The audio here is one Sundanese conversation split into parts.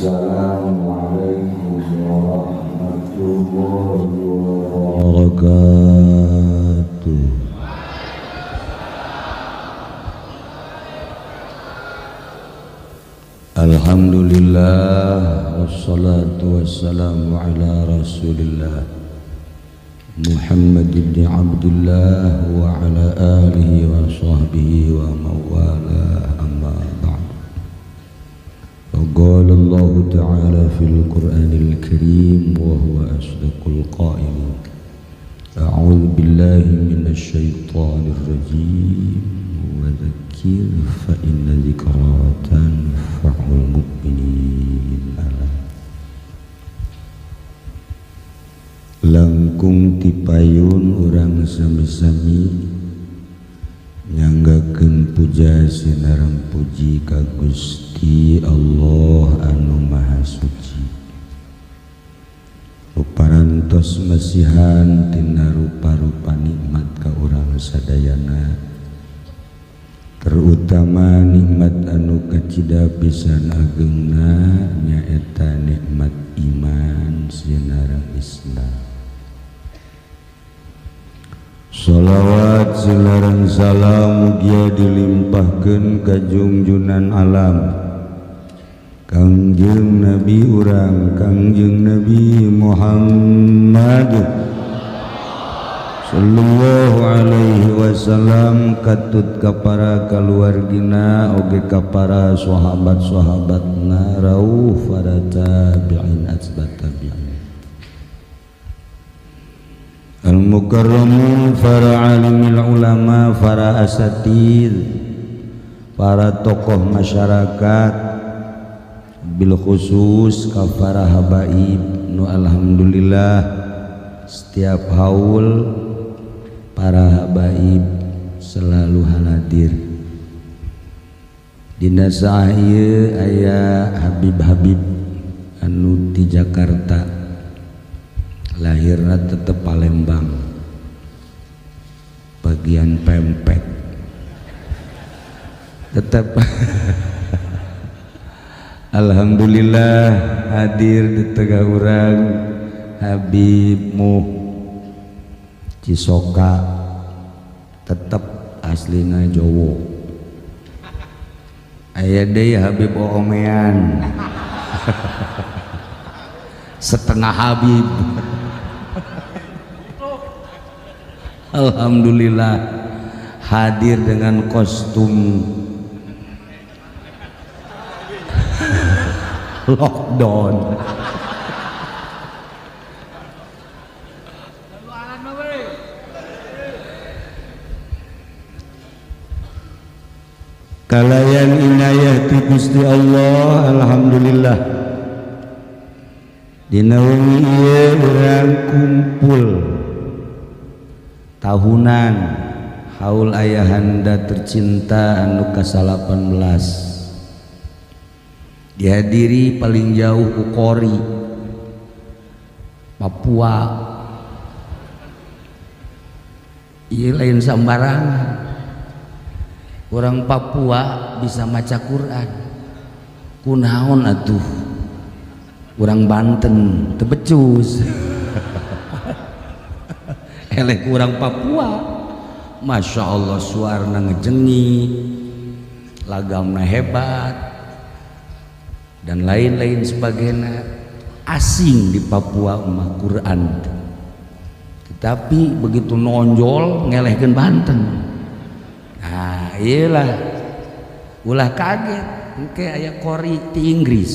Assalamualaikum warahmatullahi wabarakatuh. Alhamdulillah wassalatu wassalamu ala Rasulillah Muhammad ibn Abdullah wa ala alihi wa sahbihi wa mawala, amma ba'd. Qala Allah ta'ala fil Qur'anil Karim wa huwa asdaqul qailin. A'udzu billahi minasy syaithanir rajim. Wa dzakkir fa inna dzikra tanfa'ul mu'minin. Langkung tipayun urang sami-sami nyanggakeun puja sinareng puji ka Gusti Allah anu Maha Suci. Ruparantos masihan tina rupa-rupa nikmat ka urang sadayana, terutama nikmat anu kacida pisan agengna nyaeta nikmat iman sinareng Islam. Sholawat silareng salam mugia dilimpahkeun ka junjunan alam Kangjeng Nabi urang Kangjeng Nabi Muhammad sallallahu alaihi wasallam, katut ka para kaluargina oge ka para sahabat-sahabatna rauh para tabi'in asbat tabi'in al-mukarramun, para alimil ulama, para asatid, para tokoh masyarakat, bil khusus ka para habaib nu alhamdulillah setiap haul para habaib selalu hadir. Dina saah ieu aya Habib-habib anu di Jakarta, lahirna tetep Palembang bagian pempek tetep. Alhamdulillah hadir di tengah urang Habib Muh Cisoka, tetep aslina Jawa. Aya deui Habib Oomean, setengah Habib. Alhamdulillah hadir dengan kostum lockdown. Kalayan inayah ti Gusti Allah, alhamdulillah dina wengi ieu urang kumpul tahunan haul ayahanda tercinta anu ka-18, dihadiri paling jauh ku Kori Papua. Ieu lain sambarangan, orang Papua bisa maca Quran, kunaon atuh orang Banten teu becus. Eleh kurang Papua, Masya Allah suarana ngejengi, lagamna hebat dan lain-lain sebagainya. Asing di Papua mah Quran, tetapi begitu nonjol ngelehkeun Banten. Nah iyalah, ulah kaget engke aya kori ti Inggris,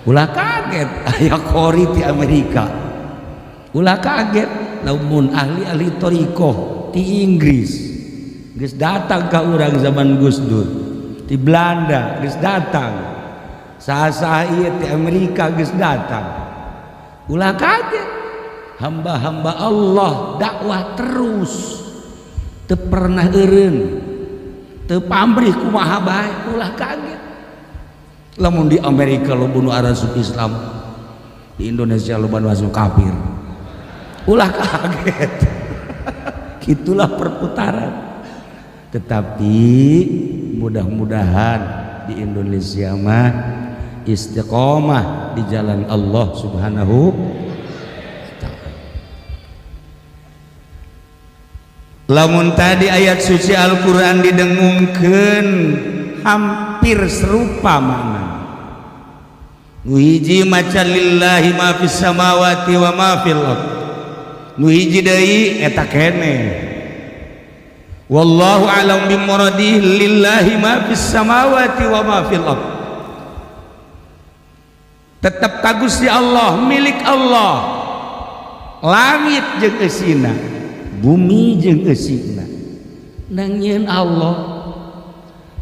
ulah kaget aya kori ti Amerika, ulah kaget lamun ahli-ahli thariqah ti Inggris geus datang ka urang zaman Gus Dur, ti Belanda geus datang, saha-saha ieu ti Amerika geus datang. Ulah kaget, hamba-hamba Allah dakwah terus, teu pernah eureun, teu pamrih kumaha bae, ulah kaget. Lamun di Amerika loba nu arasup Islam, di Indonesia loba nu asup kafir, ulah kaget. Itulah perputaran. Tetapi mudah-mudahan di Indonesia mah Istiqomah di jalan Allah Subhanahu wa ta'ala. Lamun tadi ayat suci Al-Quran didengungkeun hampir serupa makna. Nu hiji maca lillahi ma fis samawati wa ma fil ard. Nu hiji deui eta keneh. Wallahu a'lam bimuradihi lillahi ma fis samawati wa ma fil ard. Tetap ka Gusti Allah, milik Allah. Langit jeung eusina, bumi jeung eusina. Nangieun Allah.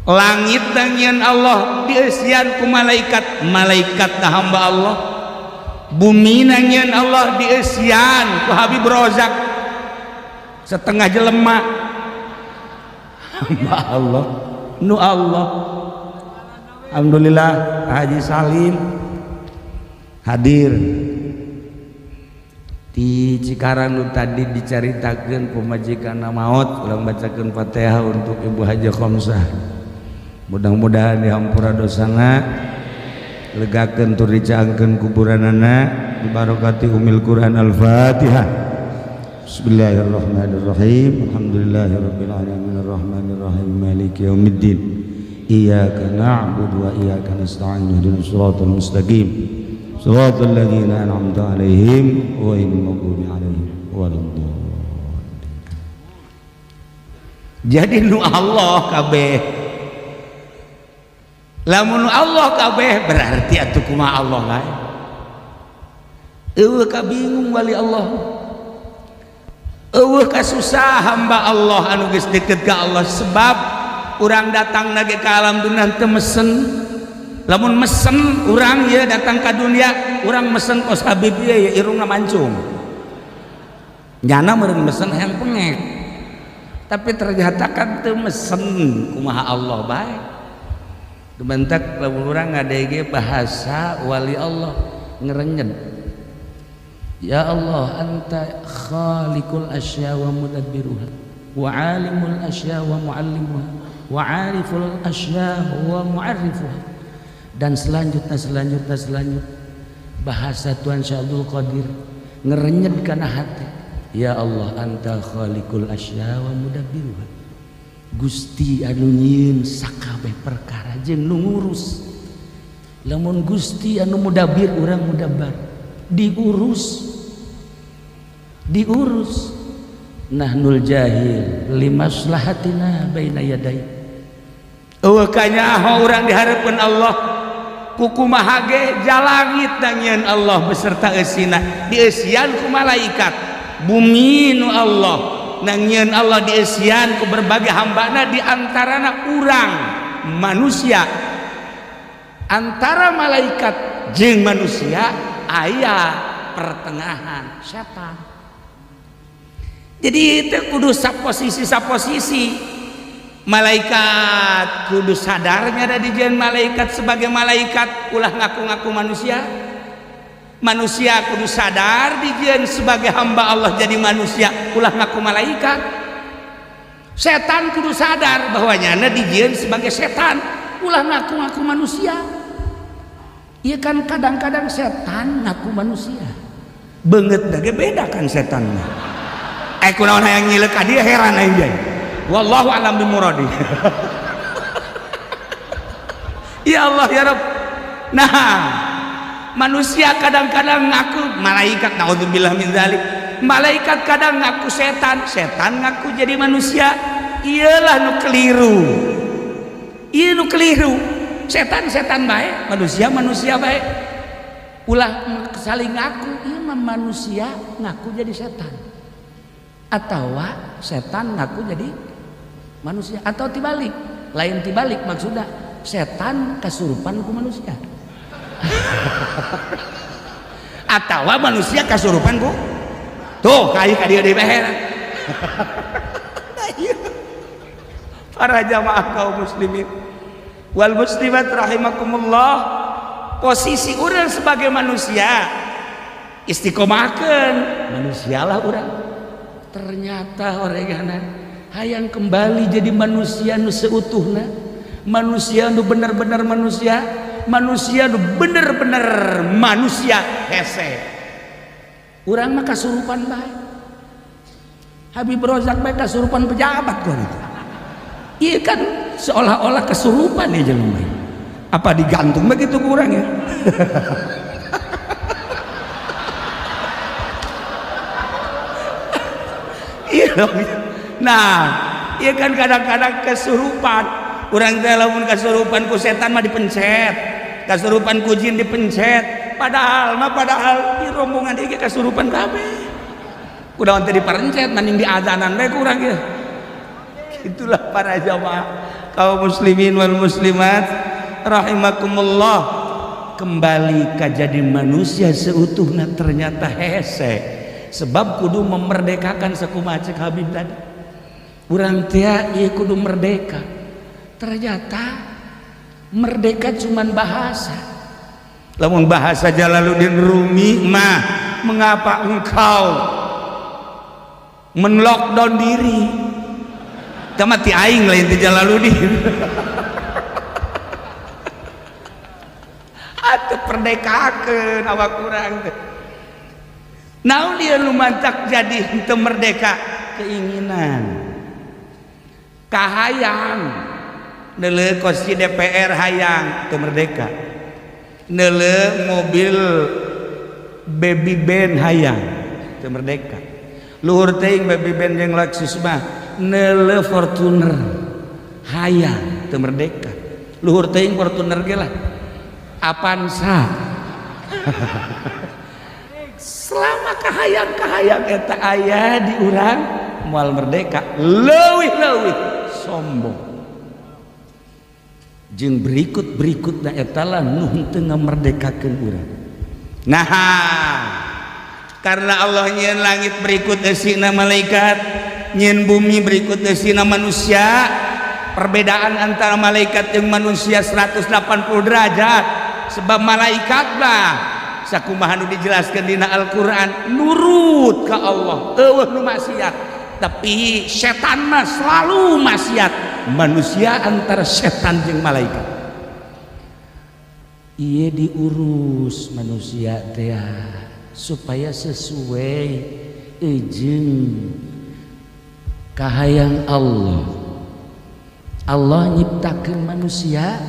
Langit nangieun Allah dieusian ku malaikat, malaikat na hamba Allah. Bumi nangieun Allah dieusian ku Habib Rozak, setengah jelema hamba Allah, nu Allah. Alhamdulillah Haji Salim hadir di Cikarang nu tadi dicaritakeun pamajikan maot. Urang bacakeun Fatihah untuk Ibu Haji Khomsah, mudah-mudahan dihampura dosana, legakeun tur dicaangkeun kuburanana bibarakati umil Quran. Al-Fatihah. Bismillahirrahmanirrahim. Alhamdulillahirabbil alamin arrahmanirrahim maliki yaumiddin. Iyyaka na'budu wa iyyaka nasta'in ihdinas siratal mustaqim. Siratal ladzina an'amta 'alaihim ghairil maghdubi 'alaihim waladdallin. Jadi nu Allah kabeh. Lamun nu Allah kabeh berarti atuh kumaha Allah lain. Eueuh kabingung wali Allah. Eueuh kasusah hamba Allah anu geus deket ka Allah, sebab urang datang lagi ke alam dunia teu mesen. Lamun mesen urang ya datang ke dunia, urang mesen kos Habib ieu ya irungna mancung. Nyana meureun mesen hayang pengek. Tapi ternyata kan teu mesen, kumaha Allah bae. Kebentak lamun urang ngadege bahasa wali Allah ngerenyet. Ya Allah, anta khaliqul asya wa mudabbiruha wa alimul asya wa muallimuha wa ariful asya wa mu'arrifuha. Dan selanjutnya selanjutnya selanjutnya bahasa Tuhan Syekh Abdul Qadir ngerenyet kana hati. Ya Allah, anta khaliqul asya wa mudabbiruha. Gusti anu nyieun sakabeh perkara jeung nu ngurus. Lamun Gusti anu mudabbir, urang mudabbar, diurus, diurus. Nahnul jahil limaslahatina baina yadai. Eueuh kanyaho urang dihareupeun Allah kukumaha ge jalangit nangieun Allah beserta eusina dieusian ku malaikat, bumi nu Allah nangieun Allah dieusian ku berbagai hambana, di antarana urang manusia. Antara malaikat jeung manusia aya pertengahan setan. Jadi itu kudu saposisi saposisi. Malaikat kudu sadarnya ada di jalan malaikat sebagai malaikat, ulah ngaku-ngaku manusia. Manusia kudu sadar di jalan sebagai hamba Allah jadi manusia, ulah ngaku malaikat. Setan kudu sadar bahwa nyana di jalan sebagai setan, ulah ngaku-ngaku manusia. Iya kan, kadang-kadang setan ngaku manusia, banget dage beda kan setannya. Kunaon hayang nyilek ka dia, heran aing ge. Wallahu a'lam bimuradi. Ya Allah ya Rabb. Nah, manusia kadang-kadang ngaku malaikat, naudzubillah min dzalik. Malaikat kadang ngaku setan, setan ngaku jadi manusia. Iyalah nu keliru. Ieu nu keliru. Setan setan bae, manusia manusia bae. Ulah saling ngaku, ieu mah manusia ngaku jadi setan. Atau setan ngaku jadi manusia, atau tibalik, lain tibalik maksudnya setan kasurupan ku manusia atau manusia kasurupan ku tuh kayu ka dieu deui beher. Para jamaah kaum muslimin wal muslimat rahimakumullah, posisi urang sebagai manusia istiqomahkeun manusialah urang. Ternyata oregana hayang kembali jadi manusia nu seutuhna, manusia nu benar-benar manusia. Manusia nu bener-bener manusia hese. Urang mah kasurupan bae. Habib Rozak bae kasurupan pejabat gua gitu. Iya kan seolah-olah kesurupan ya jelema. Apa digantung begitu kurang ya? Iya. Nah, iya kan kadang-kadang kesurupan. Urang teh lamun kesurupan ku setan mah dipencet, kesurupan ku jin dipencet. Padahal mah padahal di rombongan ieu kesurupan kabeh. Kudaon teh dipencet mending diazanan bae ku urang ieu. Itulah para jamaah kaum muslimin wal muslimat rahimakumullah. Kembali ka jadi manusia seutuhna ternyata hese. Sebab kudu memerdekakan sakumaha cek Habib tadi. Urang teh ieu kudu merdeka. Ternyata merdeka cuman bahasa. Lamun bahasa Jalaluddin Rumi mah, mengapa engkau menlockdown diri? Mati aing lain ti Jalaluddin. Atuh perdekakeun awak urang teh. Naon ieu nu mantak jadi henteu merdeka? Keinginan, kahayang. Neuleuh kursi DPR hayang teu merdeka. Neuleuh mobil baby band hayang teu merdeka. Luhur teuing baby band jeung Lexus mah. Neuleuh Fortuner hayang teu merdeka. Luhur teuing Fortuner ge lah Avanza. Selama kahayang-kahayang eta aya di urang moal merdeka. Leuwih-leuwih sombong. Jeung berikut-berikutna eta lah nu henteu ngamerdekakeun urang. Nah, karena Allah nyieun langit berikut eusina malaikat, nyieun bumi berikut eusina manusia. Perbedaan antara malaikat jeung manusia 180 derajat. Sebab malaikat mah sakumaha nu dijelaskeun dina Al-Qur'an nurut ka Allah, eueuh nu maksiat. Tapi setan mah selalu maksiat. Manusia antara setan jeung malaikat. Ieu diurus manusia teh supaya sesuai jeung kahayang Allah. Allah nyiptakeun manusia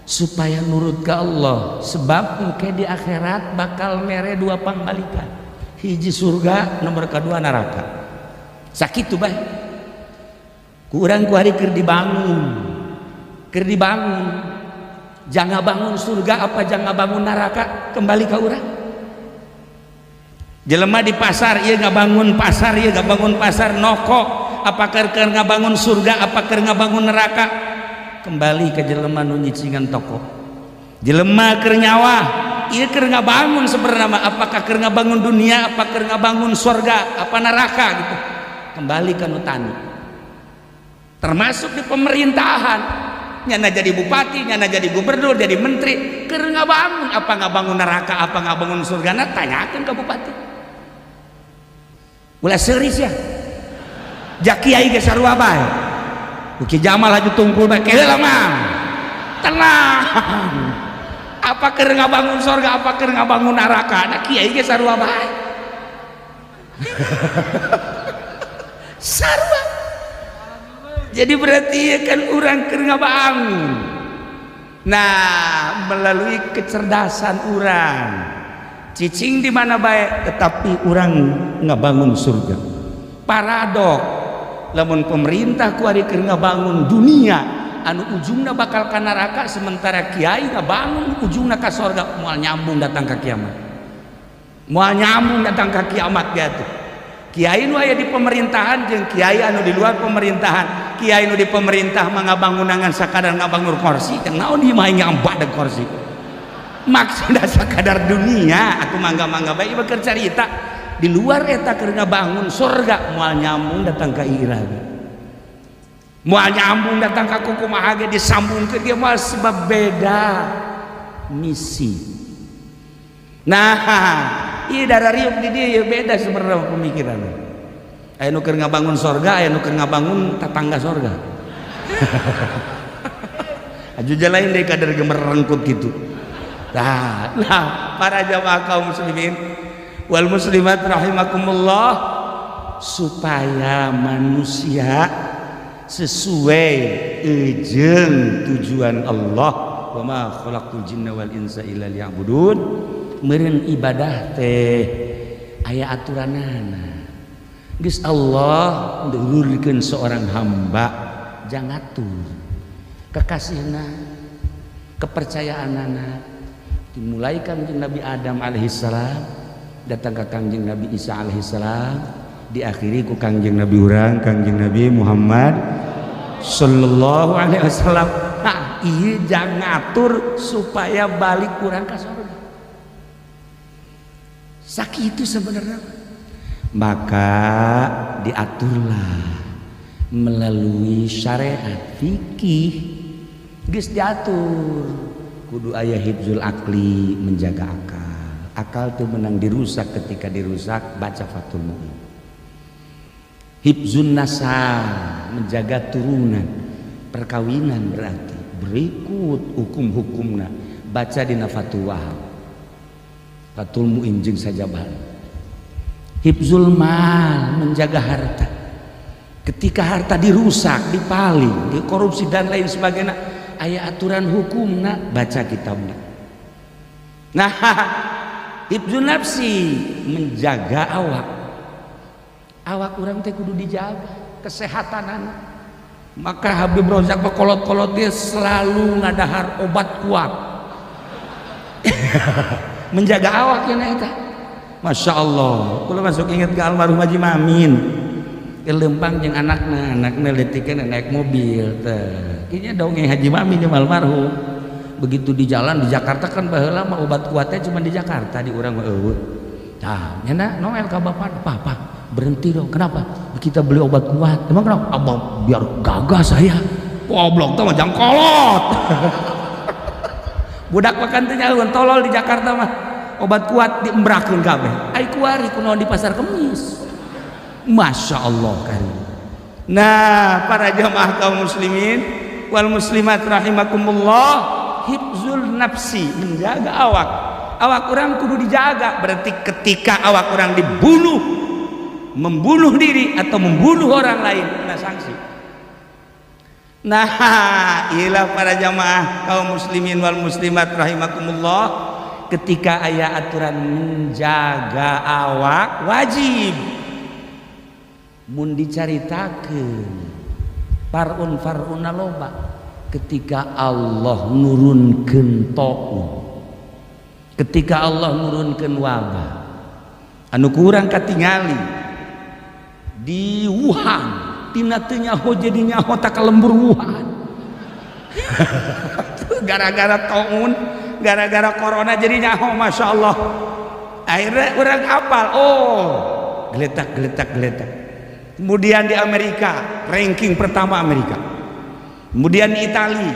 supaya nurut ke Allah, sebab engke di akhirat bakal mere dua pangbalikan, hiji surga, nomor kedua neraka. Sakitu bae kurang ku hari keur dibangun, keur dibangun, jangan bangun surga apa jangan bangun neraka, kembali ke urang. Jelema di pasar ieu ngabangun pasar, ieu ngabangun pasar noko, apa keur ngabangun surga apa keur ngabangun neraka, kembali ke jelema nu nyicingan toko. Jelema keur nyawa ieu keur ngabangun sebenarnya, apakah keur ngabangun dunia apa keur ngabangun surga apa neraka gitu, kembali ke nu tani. Termasuk di pemerintahan, nyana jadi bupati, nyana jadi gubernur, jadi menteri, keur ngabangun apa ngabangun neraka apa ngabangun surga, nah tanyakeun ke bupati. Ulah seuris ya. Jak kiai ge sarua bae. Ki Jamal haju tungkul bae keheula mah. Tenang. Apa keur ngabangun surga apa keur ngabangun neraka, nah kiai ge sarua bae. Sarua. Jadi berarti ya kan urang keur ngabangun. Nah, melalui kecerdasan urang cicing di mana baik, tetapi urang ngabangun surga. Paradok lamun pemerintah ku ari keur ngabangun dunia anu ujungna bakal ka neraka, sementara kiai ngabangun ujungna ka surga, moal nyambung datang ka kiamat. Moal nyambung datang ka kiamat dia tuh. Kiai nu aya di pemerintahan jeung kiai anu di luar pemerintahan. Kiai nu di pemerintah mah ngabangunangan sakadar ngabangun kursi, jeung naon ieu mah ngambak kursi. Maksudna sakadar dunia atuh mangga-mangga bae ieu keur carita. Di luar eta keur ngabangun surga moal nyambung datang ka iraga. Moal nyambung datang ka kumaha ge disambungkeun ge moal, sebab beda misi. Nah, ieu darah riuk di dieu beda sebenarnya pemikiran. Aya nu keur ngabangun surga, aya nu keur ngabangun tetangga surga. Aju lain deh kader gemerengkut gitu. Nah, para jamaah kaum muslimin wal muslimat rahimakumullah, supaya manusia sesuai ejeng tujuan Allah, wa ma khalaqtul jinna wal insa illa liya'budun. Meureun ibadah teh aya aturanana. Geus Allah ndururkeun seorang hamba jang ngatur kekasihna, kepercayaanana, dimulai Kangjeng Nabi Adam alaihissalam, datang ke Kangjeng Nabi Isa alaihissalam, diakhiri ku Kangjeng Nabi urang, Kangjeng Nabi Muhammad sallallahu alaihi wasallam. Nah, iya, jang ngatur supaya balik kurang ke surga. Sakit itu sebenarnya, maka diaturlah melalui syariat fikih. Geus diatur kudu aya hifzul akli, menjaga akal. Akal tuh menang dirusak. Ketika dirusak, baca Fathul Mu'in. Hifzun nasal, menjaga turunan, perkawinan, berarti berikut hukum-hukumna, baca di Fathul Wahab, Fathul Mu'in jeung sajabana. Hifzul mal, menjaga harta. Ketika harta dirusak, dipaling, dikorupsi, dan lain sebagainya, aya aturan hukumna, baca kitabna. Nah, hifzun nafsi, menjaga awak. Awak urang teh kudu dijaga kesehatan anak. Maka Habib Rozak kolot-kolot dia selalu ngadahar obat kuat, menjaga awak ya eta. Masya Allah, kalau masuk inget ke almarhum Haji Mamin, lempang jeung anakna, anakna leutikna naik mobil teh kayaknya dongeng Haji Mamin jeung almarhum. Begitu di jalan di Jakarta, kan baheula mah obat kuatnya cuma di Jakarta, di urang mah euweuh. Tah, nyana noel ka bapak, "Papa, berhenti dong." "Kenapa?" "Kita beli obat kuat." "Emang kenapa?" "Abang, biar gagah saya." Goblok tuh mah jang kolot. Budak makan teh nyahoan tolol. Di Jakarta mah obat kuat diembrakeun kabeh. Ai kuari kunaon di Pasar Kemis? Masya Allah karim. Nah, para jamaah kaum muslimin wal muslimat rahimakumullah, hifzul nafsi, menjaga awak. Awak urang kudu dijaga. Berarti ketika awak urang dibunuh, membunuh diri atau membunuh orang lain, kena sanksi. Nah, ilah para jamaah kaum muslimin wal muslimat rahimakumullah, ketika aya aturan menjaga awak wajib, mun dicaritakeun farun faruna loba. Ketika Allah nurunkeun taun, ketika Allah nurunkeun wabah anu kurang katingali di Wuhan, tina teu nyaho jadi nyaho tak lembur Wuhan, gara-gara taun, gara-gara corona jadi nyaho. Masya Allah, akhirnya orang apal, oh, geletak geletak geletak. Kemudian di Amerika, ranking pertama Amerika, kemudian di Itali,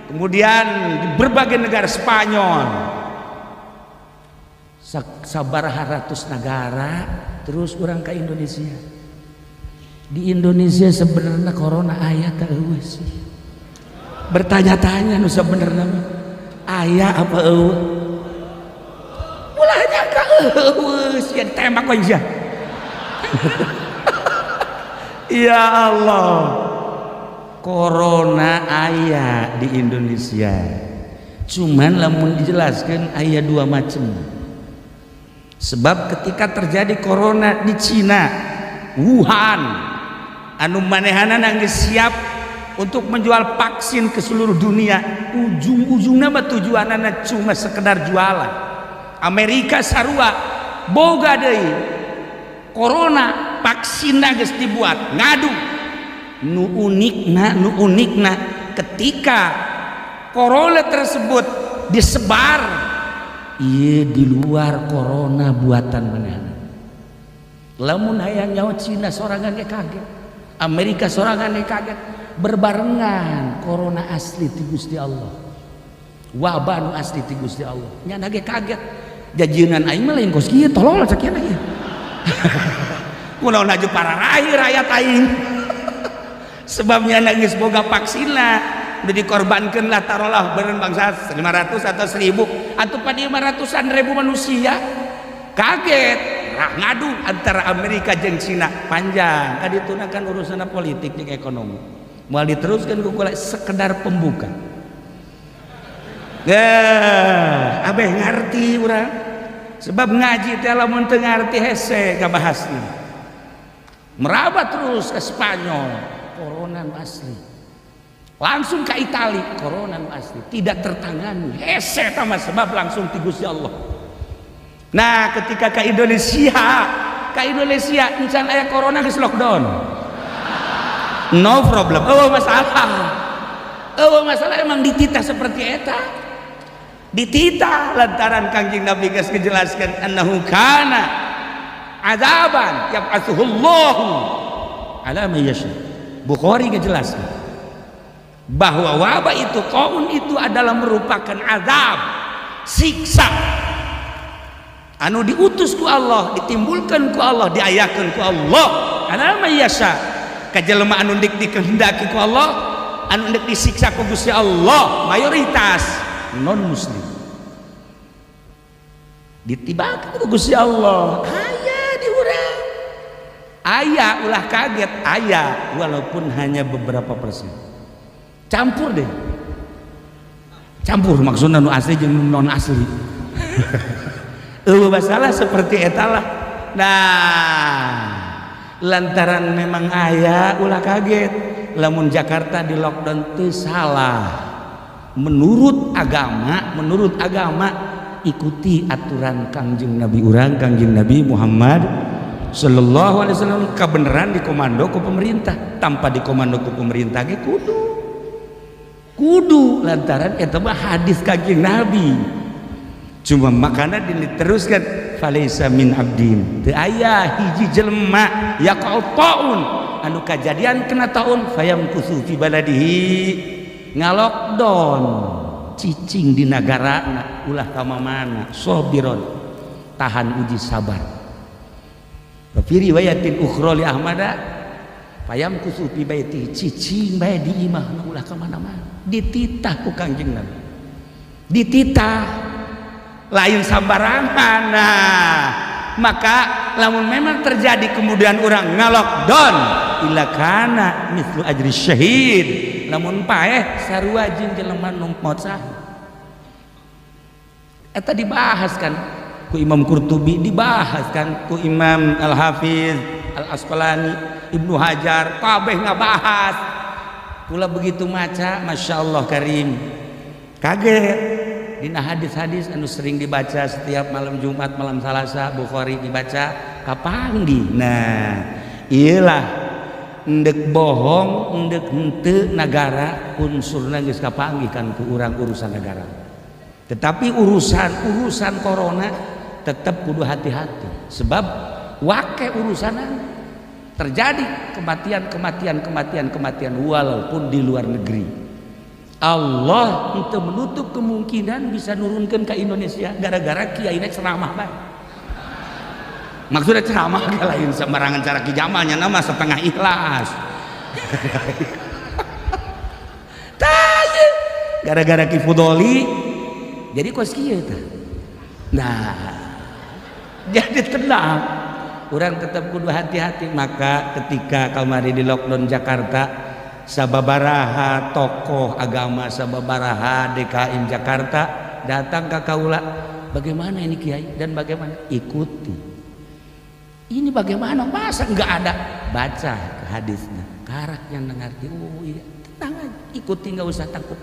kemudian di berbagai negara, Spanyol, sabaraha ratus negara. Terus orang ke Indonesia. Di Indonesia sebenarnya corona aya teu euweuh sih? Bertanya-tanya nu sebenarnya aya apa euweuh? Ulah nyangka euweuh sia, ditembak we sia. Ya Allah, corona aya di Indonesia, cuman lamun dijelaskan aya dua macam. Sebab ketika terjadi corona di Cina Wuhan, anu manehanana geus siap untuk menjual vaksin ke seluruh dunia, ujung-ujungnya mah tujuanana cuma sekedar jualan. Amerika sarua, boga deui corona, vaksin geus dibuat, ngadu. Nu unikna, nu unikna, ketika corona tersebut disebar, iya, di luar corona buatan manehna. Lamun hayang nyawa, Cina sorangan ge kaget, Amerika sorangan ge kaget, berbarengan corona asli ti Gusti Allah, wabah nu asli ti Gusti Allah. Nyana ge kaget, jajieunan aing mah lain kos kieu, tolol sakieu ieu. Kunaon aju pararahi rakyat aing? Sebabnya geus boga vaksinna. Udah dikorbankan lah, taruhlah beren bangsa 500 atau 1000 atau pada 500-an ribu manusia. Kaget rah ngadu antara Amerika jeung Cina panjang. Kadituna kan urusan politik jeung ekonomi. Moal diteruskan ku kula, sekedar pembuka. Ya, abeh ngerti urang. Sebab ngaji teh lamun teu ngarti hese ngabahasna. Merabat terus ke Spanyol, corona nu asli. Langsung ke Itali, corona nu asli, tidak tertangani. Hese tama sebab langsung ti Gusti Allah. Nah, ketika ke Indonesia encan aya corona geus lockdown. No problem. Oh, masalah. Oh, masalah emang dititah seperti eta. Dititah lantaran Kangjeng Nabi geus ngejelaskeun annahu kana azaban yab'atsuhullahu ala man yasha. Bukhari ngejelaskan bahwa wabah itu, taun itu adalah merupakan azab, siksa anu diutus ku Allah, ditimbulkan ku Allah, diayakeun ku Allah ala man yasha, ka jelema anu dik dikehendaki ku Allah, anu ndek disiksa ku Gusti Allah, mayoritas non muslim ditibakeun ku Gusti Allah. Aya di urang, aya, ulah kaget, aya walaupun hanya beberapa persen. Campur deh, campur maksudnya nu asli jeung non asli. Eueuh masalah seperti eta lah. Nah, lantaran memang aya, ulah kaget lamun Jakarta di lockdown teu salah menurut agama. Menurut agama, ikuti aturan Kangjeng Nabi urang, Kangjeng Nabi Muhammad Sallallahu Alaihi Wasallam. Kebenaran dikomando ku pemerintah, tanpa dikomando ku pemerintah ge kudu, kudu, lantaran eta mah hadis Kangjeng Nabi. Cuma makana diteruskan falaisa min abdin, teu aya hiji jelema yaqa'u taun, anu kajadian kena taun, fayamkutsu fi baladihi, ngalockdown, cicing di nagarana, ulah ka mana, sabiron, tahan uji, sabar. Wa fi riwayatin ukhra li Ahmada fayamkutsu fi baiti, cicing bae di imah, ulah ka mana-mana. Dititah ku Kangjeng Nabi, dititah lain sambarangan. Nah, maka lamun memang terjadi kemudian orang ngalockdown, illa kana mislu ajri syahid, lamun paeh sarua jeung jelema nu maot syahid. Eta dibahas kan ku Imam Qurtubi, dibahas kan ku Imam Al-Hafiz Al-Asqalani, Ibnu Hajar, kabeh ngabahas pula. Begitu maca, Masya Allah Karim, kaget. Dina hadis-hadis anu sering dibaca setiap malam Jumat, malam Salasa, Bukhari dibaca, kapanggih. Nah, iyalah, endek bohong endek henteu, negara unsurna geus kapanggih kan ku urang urusan negara. Tetapi urusan urusan corona tetap kudu hati-hati, sebab wake urusanan terjadi kematian, kematian, kematian, kematian, walaupun di luar negeri. Allah untuk menutup kemungkinan bisa nurunkan ke Indonesia gara-gara kiai ceramah bae. Maksudnya ceramah ke lain sembarangan, cara Ki Jamalnya nama setengah ikhlas. Tanya gara-gara Ki Fudoli jadi kos kieu tah. Nah, jadi tenang, orang tetap kudu hati-hati. Maka ketika kamari di lockdown Jakarta, sababaraha tokoh agama, sababaraha DKM Jakarta datang ke kaula, "Bagaimana ini, Kiai?" Dan bagaimana, ikuti ini bagaimana, masa nggak ada baca ke hadisnya, karak yang mengerti. Oh iya, tenang aja, ikuti, nggak usah takut,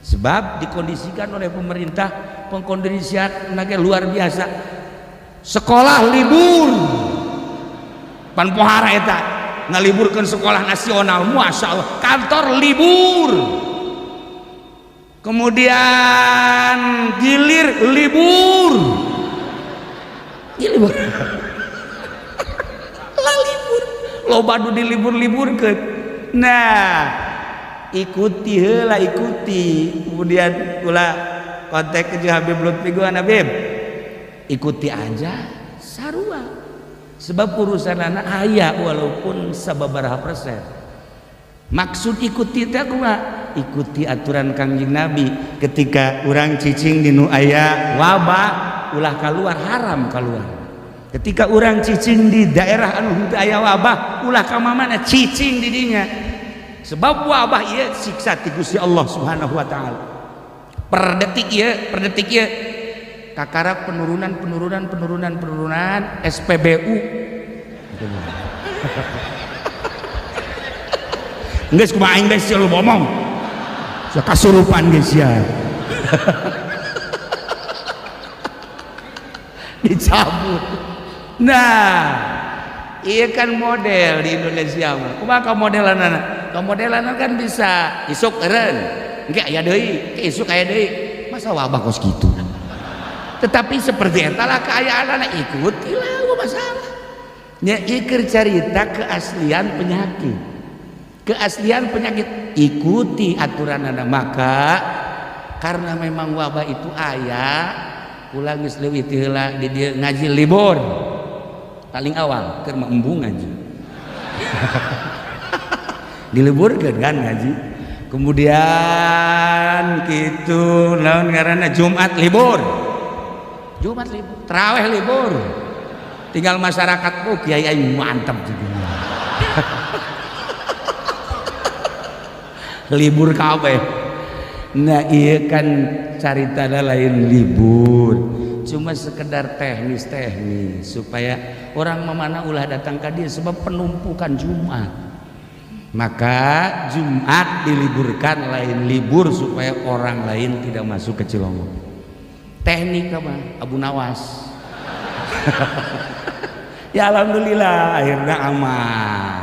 sebab dikondisikan oleh pemerintah, pengkondisian luar biasa. Sekolah libur, pan pohara eta ngaliburkan sekolah nasional, Masya Allah. Kantor libur, kemudian gilir libur, libur lah, libur loba nu dilibur-liburkeun. Nah, ikuti heula, ikuti. Kemudian kula kontak ke Habib Lutfi gua, "Habib, ikuti aja sarua," sebab urusan anak aya walaupun sababaraha persen. Maksud ikuti teh kumaha? Ikuti aturan Kangjeng Nabi. Ketika urang cicing di nu aya wabah, ulah keluar, haram keluar. Ketika urang cicing di daerah anu henteu aya wabah, ulah ka mana, cicing di dinya. Sebab wabah ieu siksa ti Gusti Allah Subhanahu wa taala. Per detik ieu, per detik ieu kakara penurunan, penurunan, penurunan, penurunan SPBU. Geus kumaha aing geus lu ngomong. Sia kasurupan geus sia. Dicabut. Nah, iya kan model di Indonesia mah. Kumaha kamodelanana? Kamodelanana kan bisa isuk eureun, engke aya deui, isuk aya deui. Masa wabah kos kitu? Tetapi seperti eta lah kaayaanana, ikutilah masalah. Nya ieu keur carita keaslian penyakit. Keaslian penyakit ikuti aturanana. Maka karena memang wabah itu aya, ulah geus leuwih ti heula di dieu ngaji libur. Paling awal keur mah embung ngaji. Diliburkeun kan ngaji. Kemudian kitu naon ngaranna Jumat libur. Jumat libur, tarawih libur. Tinggal masyarakat, oh kiai aing mantap juga. Libur kabeh. Nah iya kan carita lain libur, cuma sekedar teknis-teknis supaya orang memana ulah datang ke dia sebab penumpukan Jumat. Maka Jumat diliburkan, lain libur supaya orang lain tidak masuk ke Cilongok. Teknik apa? Abu Nawas. Ya alhamdulillah akhirnya aman.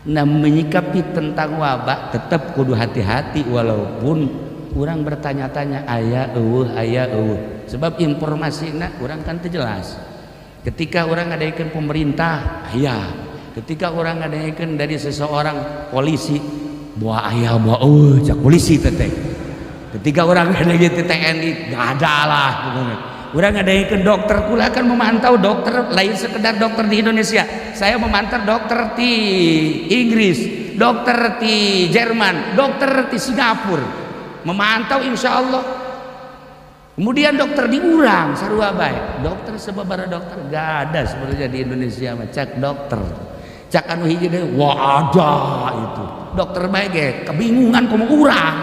Nah menyikapi tentang wabah tetap kudu hati-hati walaupun orang bertanya-tanya aya eueuh aya eueuh. Sebab informasinya orang kan teu jelas. Ketika orang ngadaikeun pemerintah aya, ketika orang ngadaikeun dari seseorang polisi buah aya buah eueuh cak polisi teh. Ketika orang ngadaikeun TNI enggak ada lah pokoknya. Urang ngadaikeun dokter kula kan memantau dokter lain sekedar dokter di Indonesia. Saya memantau dokter di Inggris, dokter di Jerman, dokter di Singapura. Memantau insya Allah. Kemudian dokter di urang sarua bae. Dokter sababaraha dokter gak ada sebenarnya di Indonesia mah cek dokter. Cak anu hiji deui wah ada itu. Dokter bae ge kebingungan komo urang.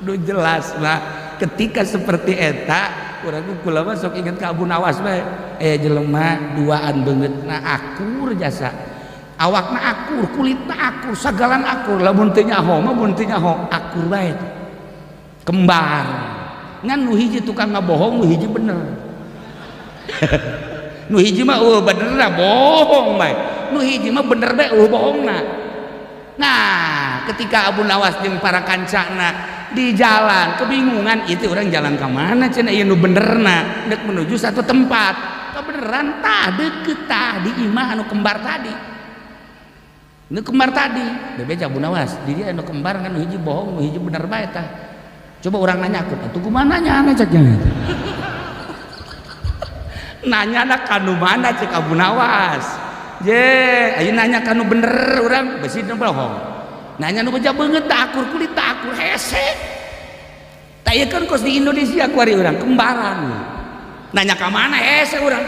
Duh jelas lah. Ketika seperti eta urang kula mah sok inget ka Abu Nawas bae. Jelema duaan beungeutna akur jasa. Awakna akur, kulitna akur, sagalan akur. Lamun teu nyaho mah mun teu nyaho akur bae. Kembar. Ngan nu hiji tukang ngabohong, nu hiji bener. Nu hiji mah eueuh benerna bohong bae. Nu hiji mah bener bae eueuh bohongna. Nah, ketika Abu Nawas jeung para kancana di jalan kebingungan itu orang jalan ke mana cenah ieu nu benerna dek menuju satu tempat kebeneran tah deket tah di imah anu kembar tadi, nu kembar tadi bebeja Abu Nawas di dia anu kembar kan nu hiji bohong nu hiji bener bae tah. Coba orang nanya aku atuh kumaha nanya ana cek nanya na kanu mana cek Abu Nawas je ayo nanya kanu bener urang besi nu bohong nanya nu beja beungeut tah akur kulit tah akur hese tah ieu kan kos di Indonesia kuari urang kembaran nanya ka mana hese urang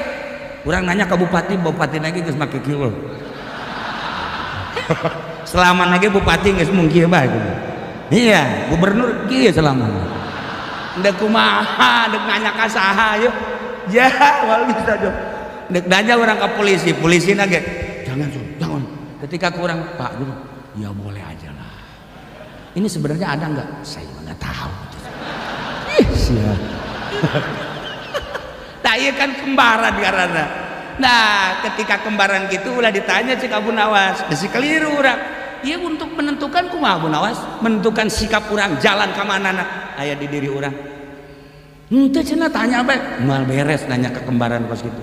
urang nanya ka bupati, bupati lagi geus make kieu selama lagi bupati geus mung kieu bae. Iya gubernur kieu selama ndek kumaha ndek nanya ka saha yeuh ya wal bisa jo ndek nanya urang ka polisi, polisi ge jangan jangan ketika kurang Pak dulu ya boleh aja lah. Ini sebenarnya ada nggak? Saya nggak tahu. Ih, siap. Nah, iya kan kembaran karena. Nah, ketika kembaran gitu ulah ditanya cek Abu Nawas, besi keliru urang. Iya untuk menentukan kumaha Abu Nawas, menentukan sikap urang jalan ke mana nah aya di diri urang. Henteu cenah tanya bae, moal beres nanya ke kembaran kos gitu.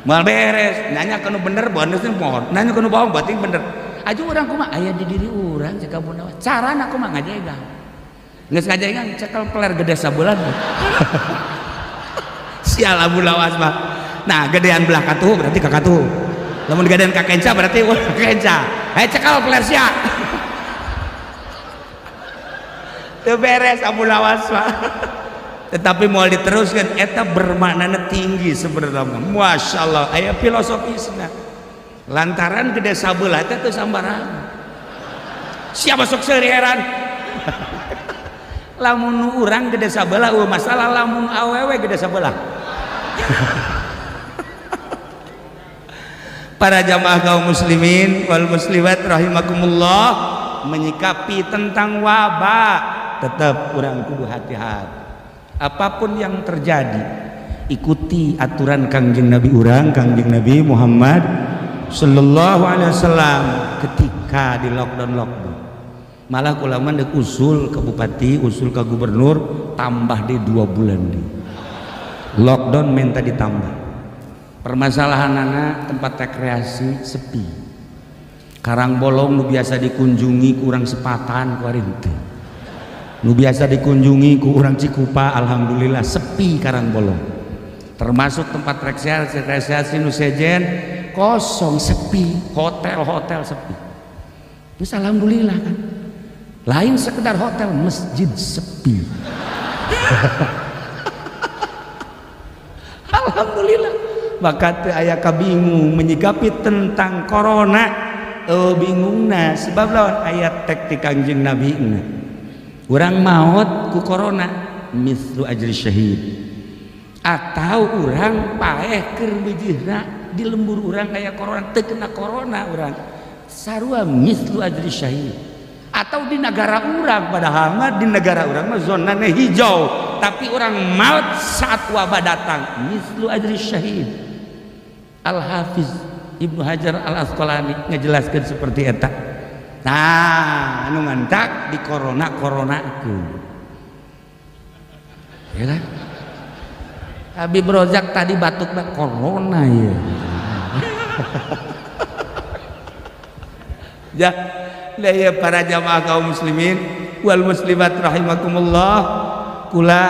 Moal beres, nanya ke nu bener bonusnya mohon, nanya ke nu bohong berarti bener. Aja urang kumaha aya di diri urang cek Abu Nawas. Carana kumaha ngajegang. Geus ngajegang cekel peler gede sabulan. Sial Abu Nawas mah. Nah, gedean belah katuhu berarti ka katuhu. Lamun gedean ka kenca berarti ka kenca. Hei cekal Persia. Teu beres Abu Nawas mah. Tetapi mau diteruskan eta bermaknana tinggi sebenarnya. Masya Allah, aya filosofisna. Lantaran gede sabelah teh teu sambarangan. Siapa sok seuri heran. Lamun urang gede sabelah eueuh masalah, lamun awewe gede sabelah. Para jamaah kaum muslimin wal muslimat rahimakumullah, menyikapi tentang wabah tetap urang kudu hati-hati. Apapun yang terjadi, ikuti aturan Kangjeng Nabi urang, Kangjeng Nabi Muhammad sallallahu alaihi wasallam ketika di lockdown. Malah kula mah deuk usul ke bupati, usul ke gubernur, tambah di 2 bulan di lockdown, minta ditambah. Permasalahan anak tempat rekreasi sepi. Karangbolong nu biasa dikunjungi kurang sepatan ku ari henteu. Nu biasa dikunjungi ku urang Cikupa, alhamdulillah sepi Karangbolong. Termasuk tempat rekreasi nu sejen kosong sepi, hotel-hotel sepi. Terus alhamdulillah kan. Lain sekedar hotel, masjid sepi. Alhamdulillah. Maka teu aya kabingung menyikapi tentang corona, bingungna sebab lawan ayat tek ti Kangjeng Nabi na. Urang maot ku corona mislu ajri syahid. Atau urang paeh keur bijihna di lembur urang aya corona, teu kena corona urang. Sarua mislu ajri syahid. Atau di negara urang, padahal mah di negara urang mah zonanya hijau, tapi orang maut saat wabah datang mislu ajri syahid. Al-Hafiz Ibnu Hajar Al-Asqalani ngejelaskan seperti eta. Nah, anu ngantak di corona-coronakeun. Ya kan? Habib Rozak tadi batukna corona ya. Ya, ya para jamaah kaum muslimin wal muslimat rahimakumullah, kula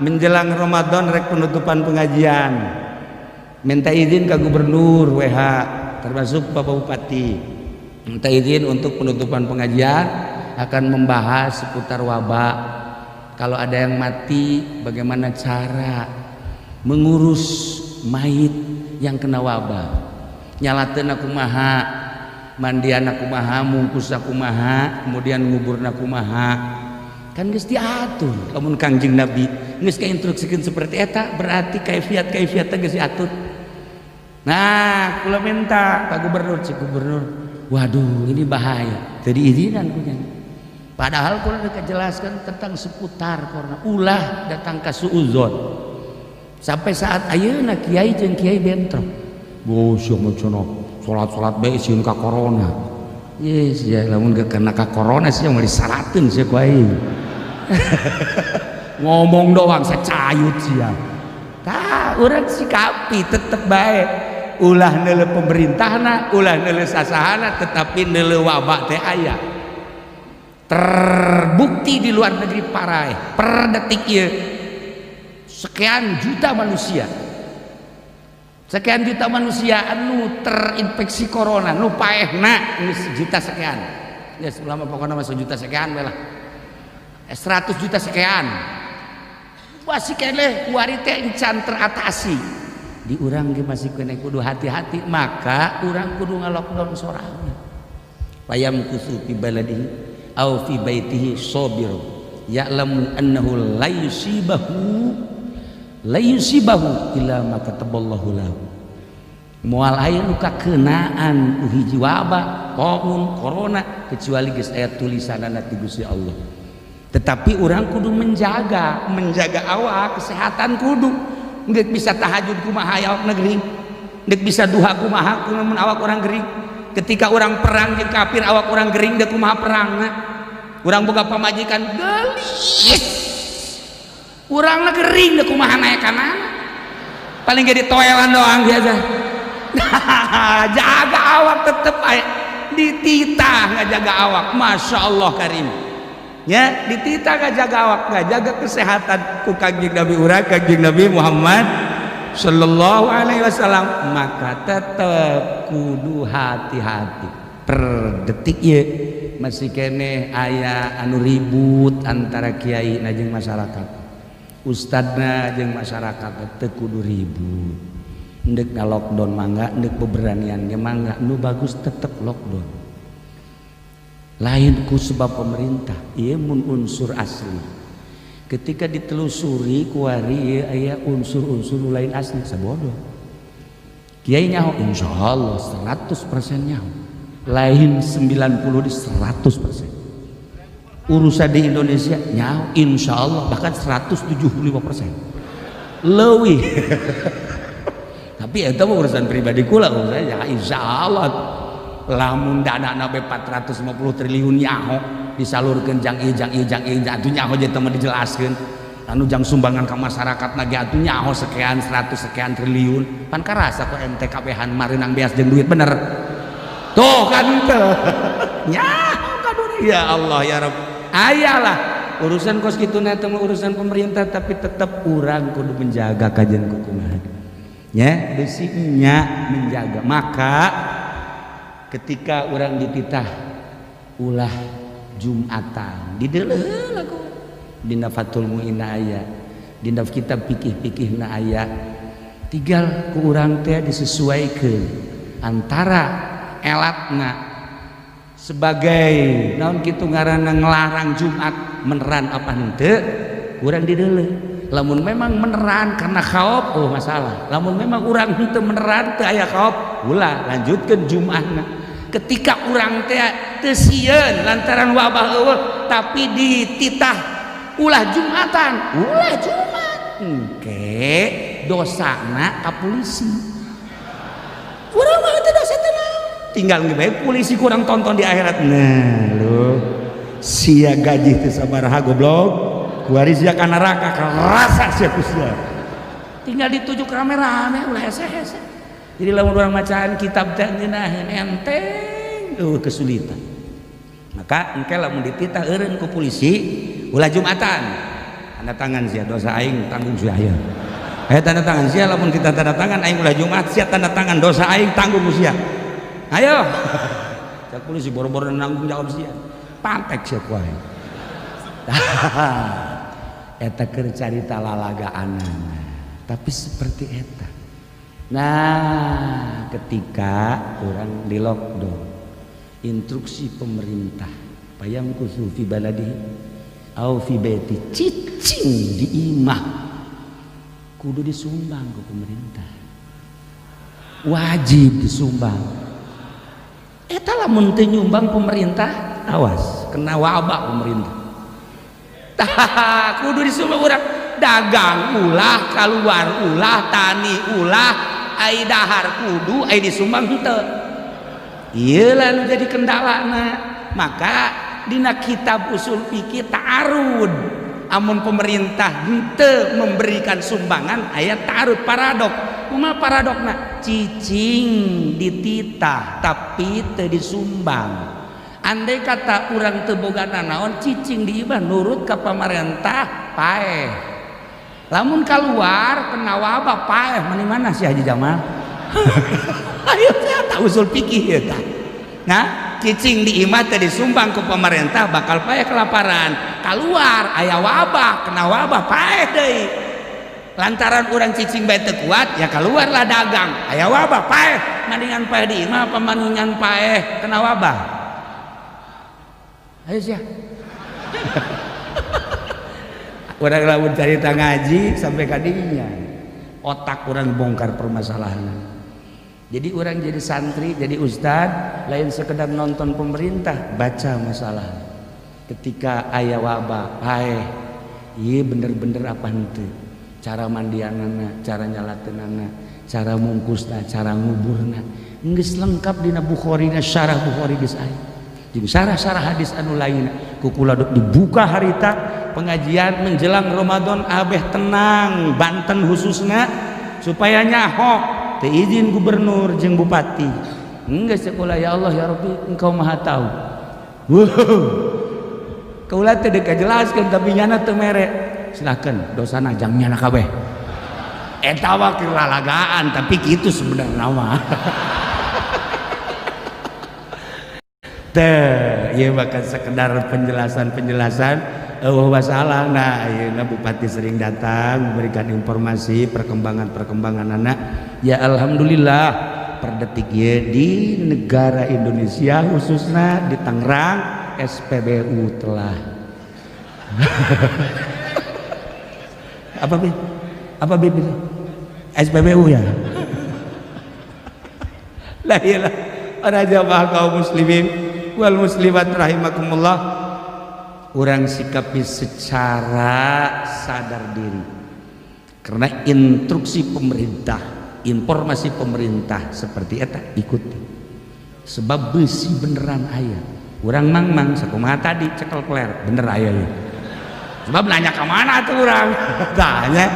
menjelang Ramadan rek penutupan pengajian. Minta izin ke gubernur WH termasuk Bapak Bupati. Minta izin untuk penutupan pengajian akan membahas seputar wabah. Kalau ada yang mati, bagaimana cara mengurus mayit yang kena wabah? Nyalateun kumaha, mandian kumaha, mungkus kumaha, kemudian nguburna kumaha. Kan geus diatur. Lamun Kangjeng Nabi geus kainstruksikeun seperti eta, berarti kaifiat-kaifiat geus diatur. Nah, kula minta Pak Gubernur, cik Gubernur, waduh ini bahaya. Teu diizinan kunya. Padahal kula udah jelaskan tentang seputar corona, ulah datang ka suuzon. Sampai saat ayeuna kiai jeung kiai bentrok. Wo sia mah cenah salat-salat bae sieun ka corona. Yes, ya lamun kena ka corona sia moal disalateun sia ku aing. Ngomong doang secayut sia. Tah, urang sikapi tetep bae. Ulah neuleuh pemerintahna, ulah neuleuh sasahana, tetapi neuleuh wabah teh aya. Terbukti di luar negeri paraeh per detik ieu sekian juta manusia, sekian juta manusia anu terinfeksi corona, nu paehna geus juta sekian. Geus ulama pokona mah sejuta sekian we lah. 100 juta sekian. Masih keneh kuari teh encan teratasi. Di urang ge masih keneh kudu hati-hati, maka urang kudu ngalockdown sorangan. Payam kusu fi baladihi au fi baitihi sabir ya'lamu annahu la yusibahu illa ma kataballahu lahu. Moal aya nu kakenaan ku hiji wabah taun corona kecuali geus aya tulisanana ti Gusti Allah. Tetapi urang kudu menjaga awak, kesehatan kudu. Nggak bisa tahajud kumaha awak negeri, nggak bisa duha kumaha lamun awak orang gering. Ketika orang perang jeung kafir awak orang gering deuk kumaha perangna. Urang boga pamajikan geulis, urangna gering deuk kumaha naekanana. Paling ge ditoelan doang biasa. Jaga awak tetep aya dititah ngajaga awak, Masya Allah karim. Ya, dititah ngajaga awak, ngajaga kesehatan ku Kangjeng Nabi urang, Kangjeng Nabi Muhammad sallallahu alaihi wasallam, maka tetep kudu hati-hati. Per detik ieu masih keneh aya anu ribut antara kiai na jeung masyarakat, ustadna jeung masyarakat. Teu kudu ribut. Ndek na lockdown mangga, ndek beberanian ge mangga. Nu bagus tetep lockdown, lain ku sebab pemerintah. Ieu mun unsur asli, ketika ditelusuri kuari ieu aya unsur-unsur nu lain asli, sabodoh. Kiai nyaho, insya Allah 100% nyaho, lain 90 di 100%. Urusan di Indonesia nyaho, insya Allah bahkan 175% leuwih. Tapi itu urusan pribadi kula saya. Insya Allah lamun dana nabe 450 triliun nyaho disalurkan jang ieu, jang ieu, jang ieu, atuh nyaho je teman dijelaskeun anu jang sumbangan ke masyarakat nage, atuh nyaho sekian 100 sekian triliun. Pan karasa ku ente kabehan mareunang beas jeung duit, bener tuh kan? Teu nyaho kadur. Ya Allah, ya Rabb, ayalah urusan kos kitu na teh urusan pemerintah, tapi tetap urang kudu menjaga kajian kukumaha nya, besi nya menjaga. Maka ketika orang dititah ulah Jumatan, dideuleu ku dina Fathul Muin aya, dina kitab fikih-fikih na aya, tinggal ku urang teh disesuaikan antara elatna sebagai naon kitu ngaranna ngelarang Jumat meneran apa henteu. Kurang dideuleu. Lamun memang meneran karena khauf, oh masalah. Lamun memang urang henteu meneran, teu aya khauf, ulah, lanjutkeun Jumatna. Ketika urang teh teu sieun lantaran wabah eueuh, tapi dititah ulah Jumatan, ulah Jumat, engke dosana ka polisi. Urang mah teu dosa teh naon, tinggal ngebae polisi kurang tonton di akhirat. Nah lu sia gaji teu sabaraha, goblok, kuari sia ka neraka kerasa sia ku sia. Tinggal ditujuk rame-rame, ulah hese-hese. Jadi lamun urang macaan kitab teh ngeunaheun enteng, kesulitan. Maka engke lamun dititah eureun ku polisi ulah Jumatan, tanda tangan sia, dosa aing tanggung sia. Aya aya tanda tangan sia. Lamun kita tanda tangan aing ulah Jumat, sia tanda tangan dosa aing tanggung ku sia. Ayo cak polisi, boro-boro nanggung jawab sia, pantek sia ku aing. Eta keur carita lalagaanana, tapi seperti eta. Nah, ketika orang di lockdown, instruksi pemerintah fayamkutsu fi baladi au fi baiti, cicing di imah, kudu disumbang ke pemerintah, wajib disumbang. Eta lamun teu nyumbang pemerintah, awas kena wabah pemerintah. Tah, kudu disumbang. Urang dagang ulah, keluar ulah, tani ulah, ai dahar kudu, ai disumbang henteu. Ieu lah nu jadi kendalana. Maka dina kitab usul fikih ta'arud, amun pemerintah henteu memberikan sumbangan aya ta'arud, paradok. Kumaha paradokna? Cicing dititah tapi teu disumbang. Andai kata urang teu boga nanaon, cicing di imah nurut ka pamarentah, paeh. Lamun keluar kena wabah, paeh. Mana mana si Haji Jamal? Ayo, saya tak usul fikih ya tah. Nah, cicing di imah teh disumbang ke pemerintah bakal paeh kelaparan. Keluar aya wabah, kena wabah, paeh deui. Lantaran orang cicing bae teu kuat, ya keluarlah dagang, aya wabah, paeh. Mendingan paeh di imah apa mendingan paeh kena wabah? Ayo sia. Urang lamun carita ngaji sampai kadinya otak orang bongkar permasalahan. Jadi orang jadi santri, jadi ustad lain sekedar nonton pemerintah, baca masalah. Ketika aya wabah paeh, iya bener-bener apa henteu, cara mandianana, cara nyalateunana, cara mungkusna, cara nguburna, geus lengkap dina Bukhari na, syarah Bukhari geus aya jeung syarah-syarah hadis anu lain. Ku kula dibuka harita pengajian menjelang Ramadan, abeh tenang Banten khususnya, supaya nyaho teu izin gubernur jeung bupati. Geus sekolah, ya Allah, ya Rabbi, engkau maha tahu. Wow. Kaula teh dek jelaskeun, tapi nyana teu mere, silakan dosana jang nyana kabeh. Eta mah keur lalagaan, tapi kitu sebenarnya mah. Teh, ieu bahkan sekedar penjelasan-penjelasan eueuh masalah. Nah, ayeuna bupati sering datang memberikan informasi perkembangan-perkembangan anak. Ya alhamdulillah per detik ieu di negara Indonesia khususnya di Tangerang SPBU telah apa bi? Apa bi? SPBU ya. La iyalah para jamaah kaum muslimin wal muslimat rahimakumullah, urang sikapi secara sadar diri karena instruksi pemerintah, informasi pemerintah seperti eta ikuti, sebab besi beneran aya. Urang mang-mang sakumaha tadi cekel peler bener aya ya, sebab nanya ke mana tuh urang tanya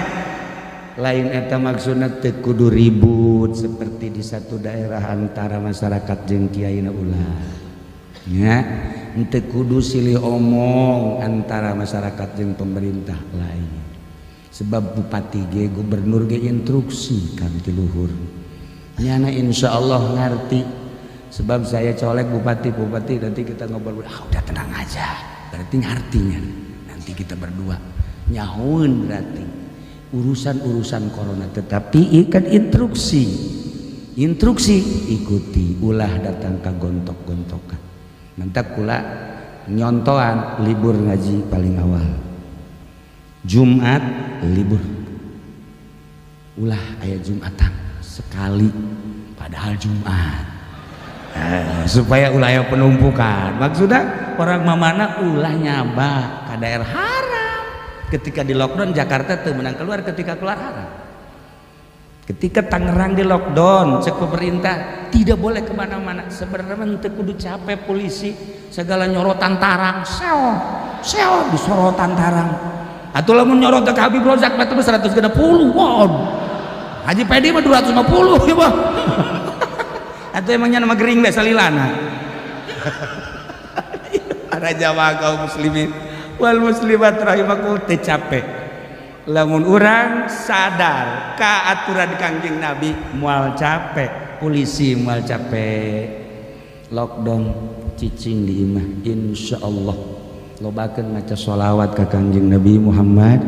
lain eta maksudna teu kudu ribut seperti di satu daerah antara masyarakat jeung kiai na ulah nya, henteu kudu silih omong antara masyarakat jeung pemerintah lain, sebab bupati ge gubernur ge instruksi kan ti luhur nyana insyaallah ngarti. Sebab saya colek bupati-bupati nanti kita ngobrol, ah udah tenang aja, berarti ngartinya nanti kita berdua nyahoeun berarti urusan-urusan corona, tetapi ikan instruksi instruksi ikuti, ulah datang ke gontok-gontokan. Mentak kula nyontoan libur ngaji paling awal Jumat libur, ulah aya Jumatan sekali padahal Jumat, supaya ulah aya penumpukan. Maksudnya orang mamana ulah nyaba ka daerah haram. Ketika di lockdown Jakarta tuh menang keluar, ketika keluar haram. Ketika Tangerang di lockdown cek pemerintah tidak boleh kemana-mana, sebenarnya teu kudu capek polisi segala nyorotan tarang seo seo disorotan tarang atau lamun nyorot ke Habib Rozak mah 160, wow Haji Pedi mah 250 ya bah atau emangnya nama gering deh salilana. Para jamaah kaum muslimin wal muslimat rahimakumullah, teu capek lamun urang sadar ka aturan Kangjeng Nabi, moal capek polisi, moal capek lockdown, cicing di imah insyaallah lobakeun maca sholawat ka Kangjeng Nabi Muhammad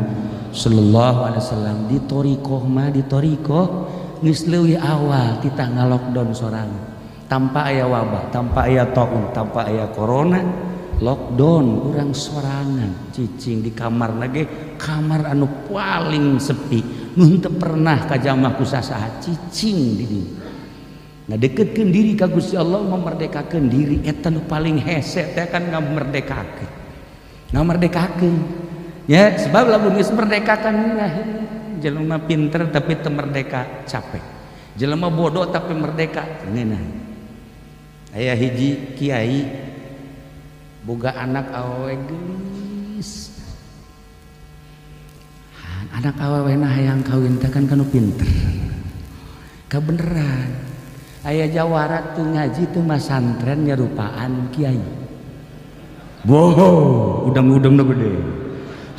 sallallahu alaihi wasallam. Di thoriqoh mah, di thoriqoh geus leuwih awal titah ngalockdown sorangan tanpa aya wabah, tanpa aya taun, tanpa aya corona, lockdown urang sorangan cicing di kamar lagi, kamar anu paling sepi nu teu pernah kajamah ku sasaha, cicing di dieu ngadeketkeun diri ka Gusti Allah, memerdekakeun diri. Eta nu paling hese teh kan ngamerdekakeun, ngamerdekakeun ya, sebab lamun geus merdeka kan jelema pinter tapi teu merdeka capek, jelema bodoh tapi merdeka ngeunah. Aya hiji kiai boga anak awewe geulis, anak awewe na hayang kawin teh kan kanu pinter. Kabeneran aya jawara tuh ngaji tuh masantren nyerupaan kiai. Wow, udang-udang nu gede,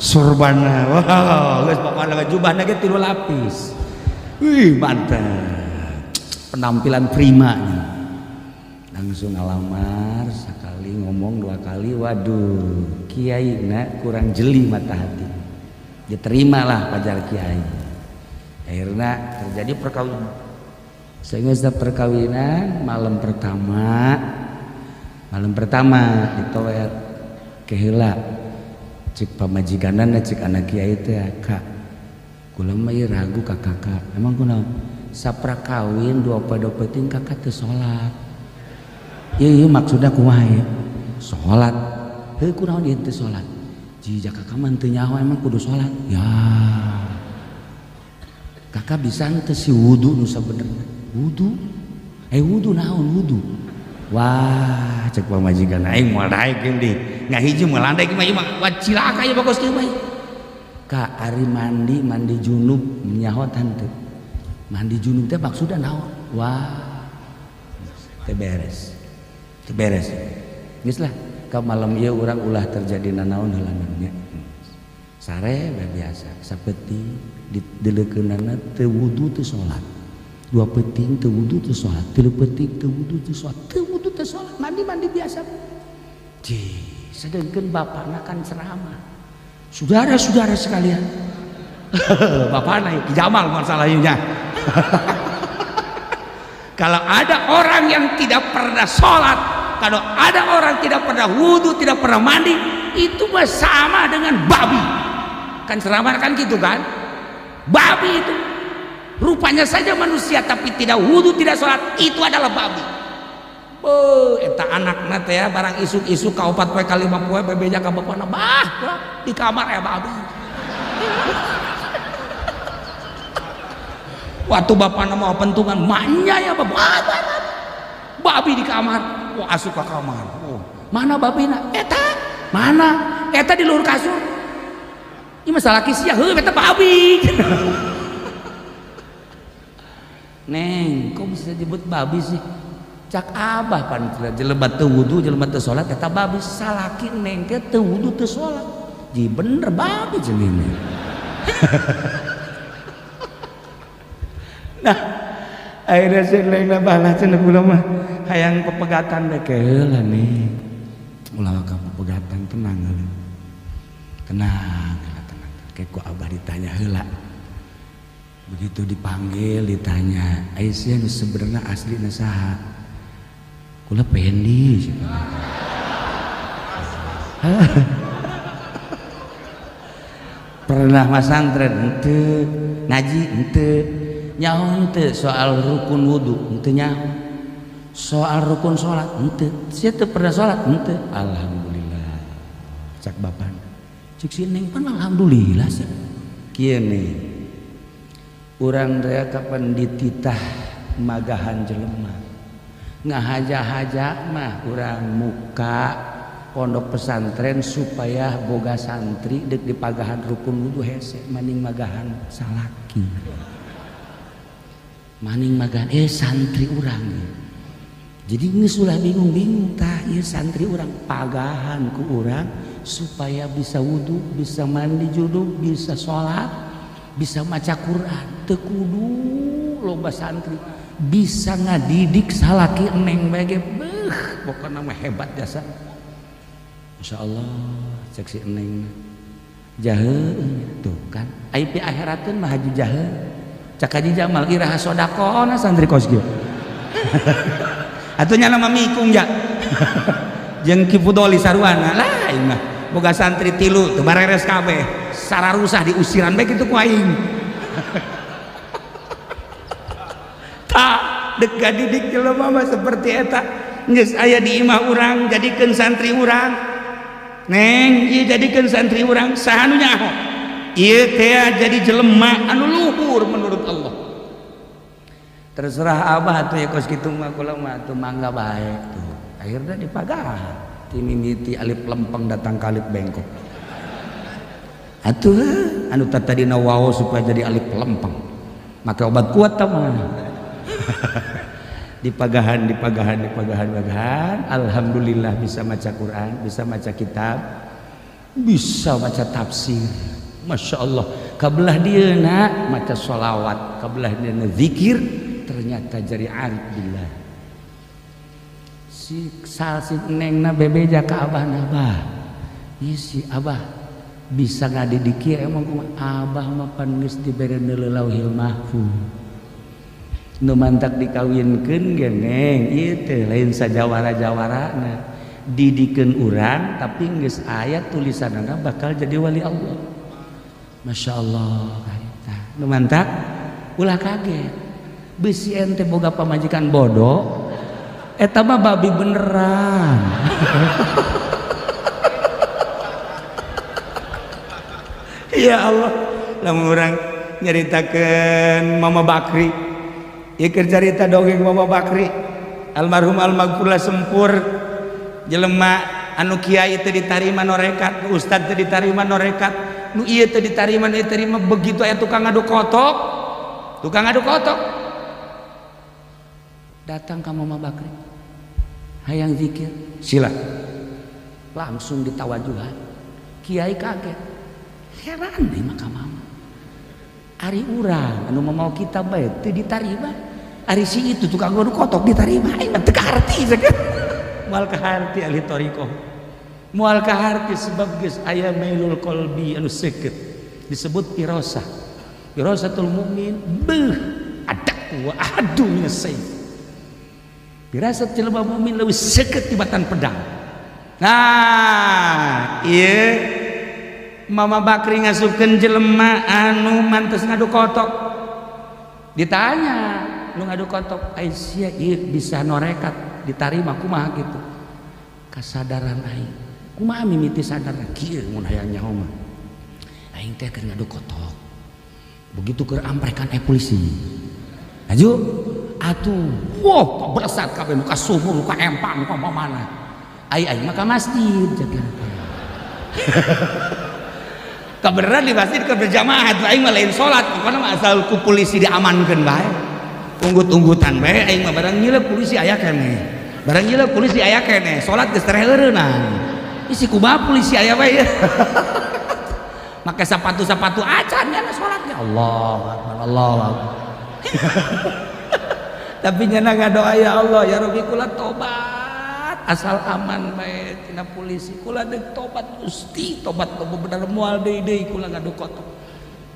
surbana, wow geus pokona jubahna ge 3 lapis. Wih mantap, penampilan prima. Langsung ngalamar sekali ngomong 2 kali, waduh kiai na kurang jeli mata hati, diterimalah pajar kiai. Akhirnya terjadi perkawinan. Sehingga setiap perkawinan malam pertama ditower keheula cik pamajikanana, cik anak kiai teh, kak kula mah ieu ragu ka kakak, emang kunaon? Sapra kawin 2 penting kakak teu salat. Ieu maksudna kumaha ya? Salat. Heuh kunaon ieu teu salat? Jika kakak mah teu nyaho emang kudu salat. Ya. Kakak bisa henteu si wudu nu sabenerna? Wudu? Wudu naon wudu? Wah, cek pamajikan aing moal daek ieu di. Ngahiji moal daek mah ieu mah wah cilaka ieu bagus kieu mah. Ka ari mandi mandi junub nyaho henteu? Mandi junub teh maksudna naon? Wah. Teu beres. Teu beres. Geus lah, ka malam ieu urang ulah terjadi nanaon heula nya. Sare we biasa, sapeting dileukeunana teu wudu teu salat. 2 peuting teu wudu teu salat, 3 peuting teu wudu teu salat, teu wudu teu teu salat, mandi-mandi biasa. Ji, sedengkeun bapakna kan ceramah. Saudara-saudara sekalian. Bapakna Ki Jamal masalahnya. Kalau ada orang yang tidak pernah sholat, kalau ada orang tidak pernah wudhu, tidak pernah mandi, itu mah sama dengan babi. Kan ceramah kan gitu kan? Babi itu rupanya saja manusia tapi tidak wudhu, tidak sholat, itu adalah babi. Beuh, eta anakna teh ya, barang isuk-isuk ka 4 poe ka 5 poe bebeja ka bapana, bah di kamar ya babi. Waktu bapana mau pentungan, maknya ya bapak, babi di kamar. Wah, asup ke kamar. Oh, mana babina? Eta, mana? Eta di luhur kasur. Ini masalah sia, heuh eta babi. Neng, kok bisa disebut babi sih? Cak abah pan jelema teu wudu, jelema teu salat eta babi. Salaki neng teh teu wudu teu salat. Ji bener babi cenah. Nah, akhirnya si neng balas cenah kula mah hayang pepegatan teh heula nih. Ulah ka pepegatan tenang heula. Tenang heula tenang. Kayak ku abah ditanya heula. Begitu dipanggil ditanya, "Aisyah nu sebenarnya aslina saha?" Kula Pendi. Pernah masantren henteu, ngaji henteu, nyaho henteu soal rukun wudu henteu nyaho, soal rukun salat henteu, sia teu pernah salat henteu. Alhamdulillah. Cak bapana. Cek si neng pan alhamdulillah sih. Kieu nih. Urang teh kapan dititah magahan jelema. Ngahaja-haja mah urang muka pondok pesantren supaya boga santri dek dipagahan rukun wudu hese maning magahan salaki. Maning magahan santri urang. Jadi geus ulah bingung-bingung tah ieu santri urang pagahan ku urang supaya bisa wudu, bisa mandi junub, bisa salat, bisa maca Quran. Teu kudu loba santri bisa ngadidik salaki neng bae ge beuh pokona mah hebat jasa. Masyaallah cek si neng jahe tuh kan ai pi akhirateun mah haji jahe. Cak Haji Jamal iraha sodakona santri kos kieu. Atuh nya mah mikung ja. Jeung Ki Fudoli saruana lah aing mah boga santri tilu teu bareres kabeh sararusah diusiran bae kitu ku aing. Tak dek gadidik jelema mah seperti eta geus aya di imah urang jadikeun santri urang. Neng ieu jadikeun santri urang saha nu nyaho? Ieu teh jadi jelema anu luhur menurut Allah. Terserah abah atuh ya kos kitu mah kula mah atuh mangga bae tuh. Akhirnya dipagahan ti mimiti alif lempeng datang ka alif bengkok. Atuh anu tadina wao supaya jadi alif lempeng. Make obat kuat tah mah. Dipagahan dipagahan dipagahan pagahan, alhamdulillah bisa maca Quran, bisa maca kitab, bisa maca tafsir. Masya Allah, kabelah dieuna maca sholawat, kabelah dieuna zikir, ternyata jadi arif billah. Si sal si nengna bebeja ka abahna, bah ieu si abah bisa ngadidik ieu emang kumaha? Abah mah pan geus dibere lauhil mahfuz. Nu mantak dikawinkeun ge neng ieu teh lain sajawara-jawarana. Didikeun urang tapi geus aya tulisanana bakal jadi wali Allah. Masya Allah, nu mantak ulah kaget. Bisi ente boga pamajikan bodoh, eta mah babi beneran. Ya Allah, lamun urang nyaritakeun Mama Bakri, ieu keur carita dongeng Mama Bakri, almarhum almaghfurlah sempur jelema anu kiai teu ditarima norekat, ustad teu ditarima norekat, nu ieu teu ditarima nu diterima, begitu aya tukang adu kotok, tukang adu kotok datang ka Mama Bakri, hayang zikir, sila langsung ditawajuhan. Kiai kaget, heran deh maka mama, ari urang anu mau kita bae teu ditarima, ari si itu tukang adu kotok ditarima, aing mah teu kaharti sakieu. Moal kaharti ahli thariqah. Moal kaharti sebab geus aya mailul qalbi anu seukeut. Disebut firasah. Firasatul mukmin beuh adak wa ahadu minas sayf. Firasat jelema mukmin leuwih seukeut tibatan pedang. Nah, ieu Mama Bakri ngasupkeun jelema anu mantes ngadu kotok. Ditanya, nu ngadu kotok, ai sia ieu bisa norekat ditarima kumaha kitu? Kasadaran aing. Kumaha mimiti sadarna kieu mun hayang nyaho mah. Aing teh keur ngadu kotok. Begitu keur amprekan polisi. Aju atuh, wah beresat kabeh nu ka sumur, nu ka empang, nu ka mana. Ai aing mah ka masjid jaga. Kebenaran di masjid keur berjamaah atuh aing mah lain salat, pokona mah asal ku polisi diamankeun bae. Unggut-unggutan bae aing mah barang nyileup polisi aya keneh. Barang nyileup polisi aya keneh, salat geus tereureunang. Isi kumaha polisi aya bae ya. Make sepatu-sepatu acan nya salatnya. Allahu akbar, Allahu akbar. Tapi nya ngadoa ya Allah ya Rabbi kula tobat asal aman bae tina polisi kula deuk tobat Gusti tobat bener moal deui deui kula ngadu kotok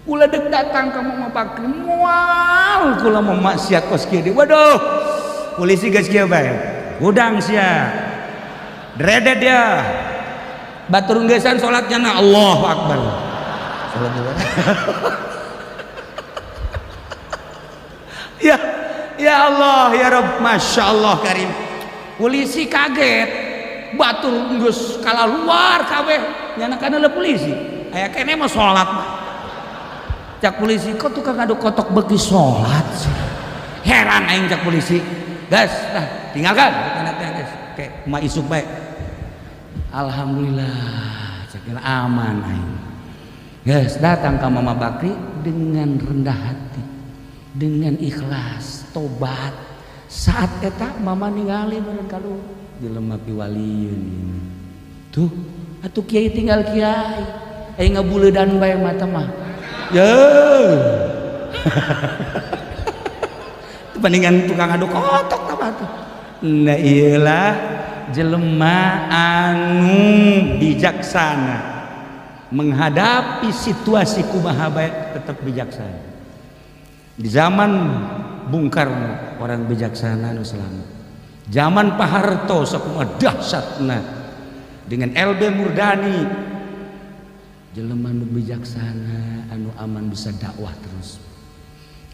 kula deuk datang ka Mama Bakri moal kula mah maksiat kos kieu deui. Waduh polisi geus kieu bae hudang sia dredet dia batur geusan salatnya na Allahu akbar salat ya ya Allah ya Rabb Masya Allah Karim. Polisi kaget batur geus kalaluar kabeh nyana kana polisi aya keneh mah salat cak polisi kok tukang ngadu kotok beuki salat heran aing cak polisi gas dah tinggalkan kana teh geus ke mah isuk bae alhamdulillah cak aman aing geus datang ka Mama Bakri dengan rendah hati dengan ikhlas tobat. Saat eta mama ningali meureun kalu jelema piwalieun ini. Tuh, atuh kiai tinggal kiai. Aing ngabuleudan bae mata mah. Ye. Bandingan tukang adu kotok tah atuh. Nah iyalah jelema anu bijaksana menghadapi situasi kumaha bae tetap bijaksana. Di zaman Bung Karno orang bijaksana nu selamat. Zaman Pak Harto sakumaha dahsyatna dengan LB Murdani jelema nu bijaksana anu aman bisa dakwah terus.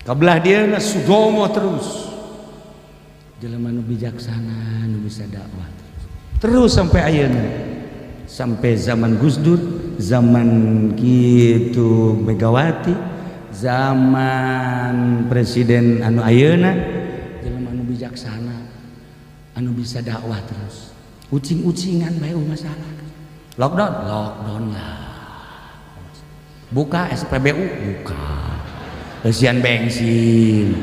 Kabelah dieuna Sudomo terus. Jelema nu bijaksana anu bisa dakwah terus. Terus sampai ayeuna. Sampai zaman Gus Dur, zaman kitu Megawati, zaman presiden anu ayeuna jelema anu bijaksana anu bisa dakwah terus. Ucing-ucingan bae masalah. Lockdown, lockdown lah. Buka SPBU, buka. Eusian bensin.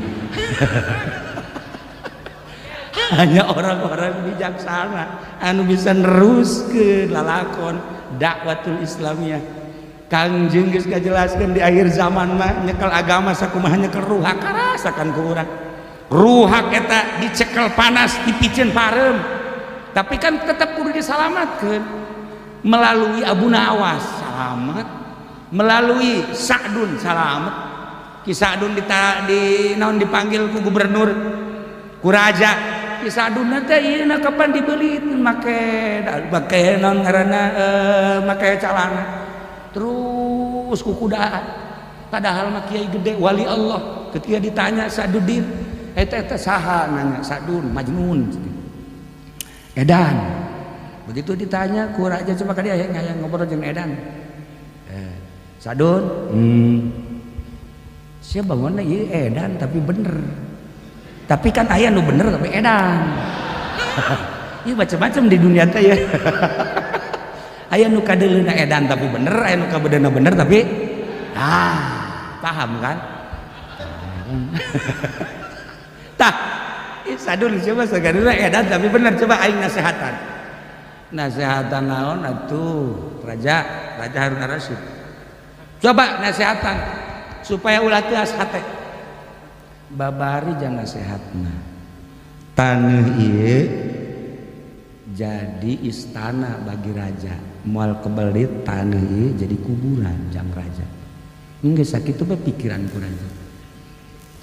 Hanya orang-orang bijaksana anu bisa neruskeun lalakon dakwatul Islamiyah. Kangjeng geus ngajelaskeun di akhir zaman mah nyekel agama sakumaha nyekel ruhak karasakan ku urang. Ruhak eta dicekel panas dipiceun pareum. Tapi kan tetap kudu disalamatkeun melalui Abu Nawas salamet, melalui Sa'dun salamet. Ki Sa'dun di naon dipanggil ku gubernur ku raja. Ki Sa'dun teh ieu kapan dibeli make make naon ngaranna make calana terus ku kudaan padahal mah kiai gede wali Allah. Ketika ditanya Sa'dudin eta eta saha nanya Sa'dun Majnun edan. Begitu ditanya ku raja coba ka dia hayang ngobrol jeung edan. Sa'dun sia bangunna ieu edan tapi bener. Tapi kan aya nu bener tapi edan. Ieu macam-macam di dunia teh ya. Aya nu kadeuleuna edan tapi bener, aya nu kabedeuna bener tapi paham kan? Tah, Sadun coba sagaduna edan tapi bener coba aing nasehatan. Nasehatan naon atuh Raja Raja Harun Ar-Rasyid. Coba nasehatan supaya ulah teuas hate. Babari jangan nasehatna. Taneuh ieu Jadi istana bagi raja, moal kebel deui taneuh ieu jadi kuburan jang raja. Geus sakitu bae pikiran ku raja.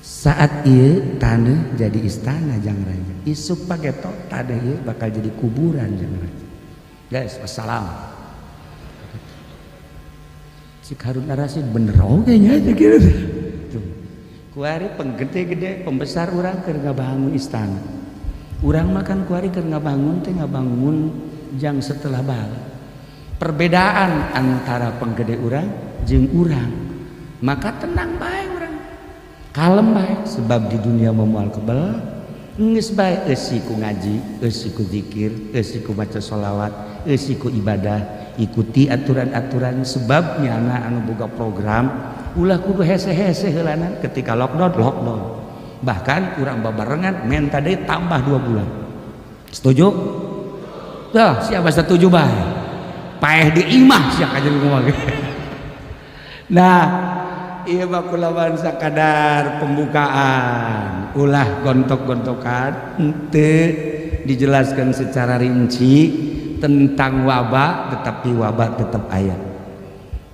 Saat ieu taneuh jadi istana jang raja, isuk pageto taneuh ieu bakal jadi kuburan jang raja. Guys, wassalam. Cik Harun Ar-Rasyid bener oge nya aja gitu. Tuh. Kuari penggede-gede pembesar urang keur ngabangun istana. Urang makan kuari keur ngabangun teh ngabangun jang setelah balik. Perbedaan antara penggede urang jeung urang, maka tenang bae urang. Kalem bae sebab di dunia moal kebel. Geus bae eusi ku ngaji, eusi ku zikir, eusi ku maca sholawat, eusi ku ibadah, ikuti aturan-aturan sebab nyana anu boga program ulah kudu hese-hese heulanan ketika lockdown, lockdown. Bahkan urang babarengan menta deui tambah 2 bulan. Setuju? Tuh, siapa setuju bae? Paeh di imah sia kajen ngomong. Nah, ieu mah kulawan sakadar pembukaan, ulah gontok-gontokan henteu dijelaskan secara rinci tentang wabah, tetapi wabah tetap aya.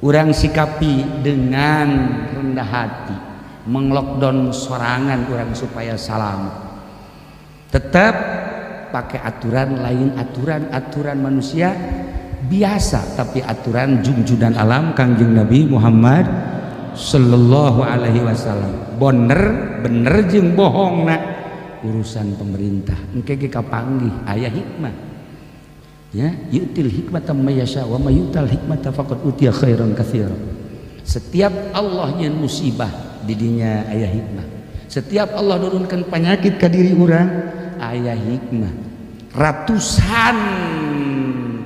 Urang sikapi dengan rendah hati, menglockdown sorangan urang supaya selamat. Tetap pakai aturan lain, aturan-aturan manusia biasa, tapi aturan jungjudan alam Kangjeng Nabi Muhammad sallallahu alaihi wasallam. Bener bener jeung bohongna urusan pemerintah. Engke ge kapanggih aya hikmah. Ya, yu'til hikmata may yasha wa may yu'tal hikmata faqad utiya khairan katsira. Setiap Allah nyeun musibah didinya aya hikmah. Setiap Allah nurunkan penyakit ka diri urang aya hikmah. Ratusan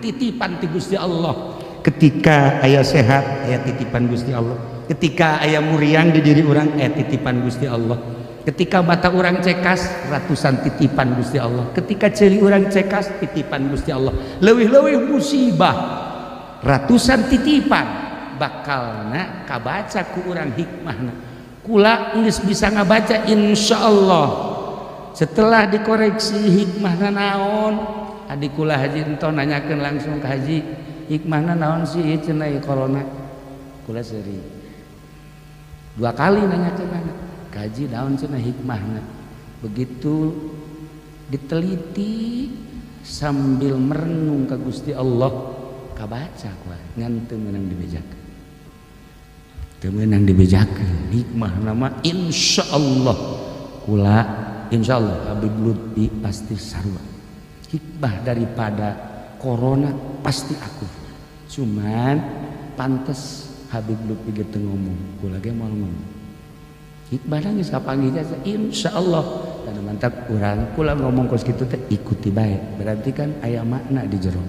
titipan ti Gusti Allah. Ketika aya sehat aya titipan Gusti Allah. Ketika aya muriang di diri urang aya titipan Gusti Allah. Ketika mata urang cekas ratusan titipan Gusti Allah. Ketika ceuli urang cekas titipan Gusti Allah. Leuwih-leuwih musibah ratusan titipan bakalna kabaca ku urang hikmahna. Kula geus bisa ngabaca insyaallah. Setelah dikoreksi hikmahna naon, adik kula haji entong nanyakeun langsung ke haji, hikmahna naon sih ieu cenah ieu corona. Kula seuri. 2 kali nanyakeun anak, kaji naon cenah hikmahna. Begitu diteliti sambil merenung ka Gusti Allah, kabaca kuat ngan teu meunang dibejakeun. Teu meunang dibejakeun hikmahna mah insyaallah kula insyaallah Habib Lutfi pasti sarua. Hikmah daripada corona pasti aku. Cuman pantes Habib Lutfi ge teu ngomong, kula ge moal ngomong. Hikmah geus kapanggih jasa insyaallah. Dan mantap urang kula ngomong kos kitu teh ikuti bae. Berarti kan aya makna di jero.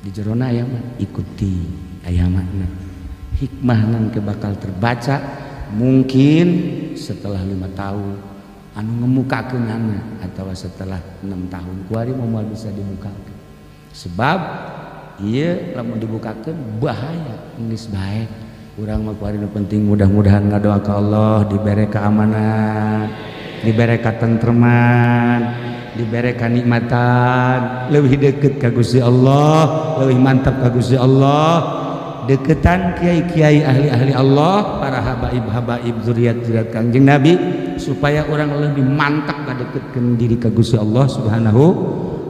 Di jerona aya mah ikuti aya makna. Hikmah nang ke bakal terbaca mungkin setelah 5 tahun anu ngemukakeunana atau setelah 6 tahun kuari moal bisa dibukakeun. Sebab ieu lamun dibukakeun bahaya geus bae. Urang mah kuari nu penting mudah-mudahan ngadoa ka Allah dibere keamanan, dibere katentreman, dibere kanikmatan, leuwih deket ka Gusti Allah, leuwih mantap ka Gusti Allah, deketan kiai-kiai ahli-ahli Allah, para habaib-habaib zuriat-zuriat Kangjeng Nabi supaya orang lebih mantap ngadeketkeun diri ka Gusti Allah Subhanahu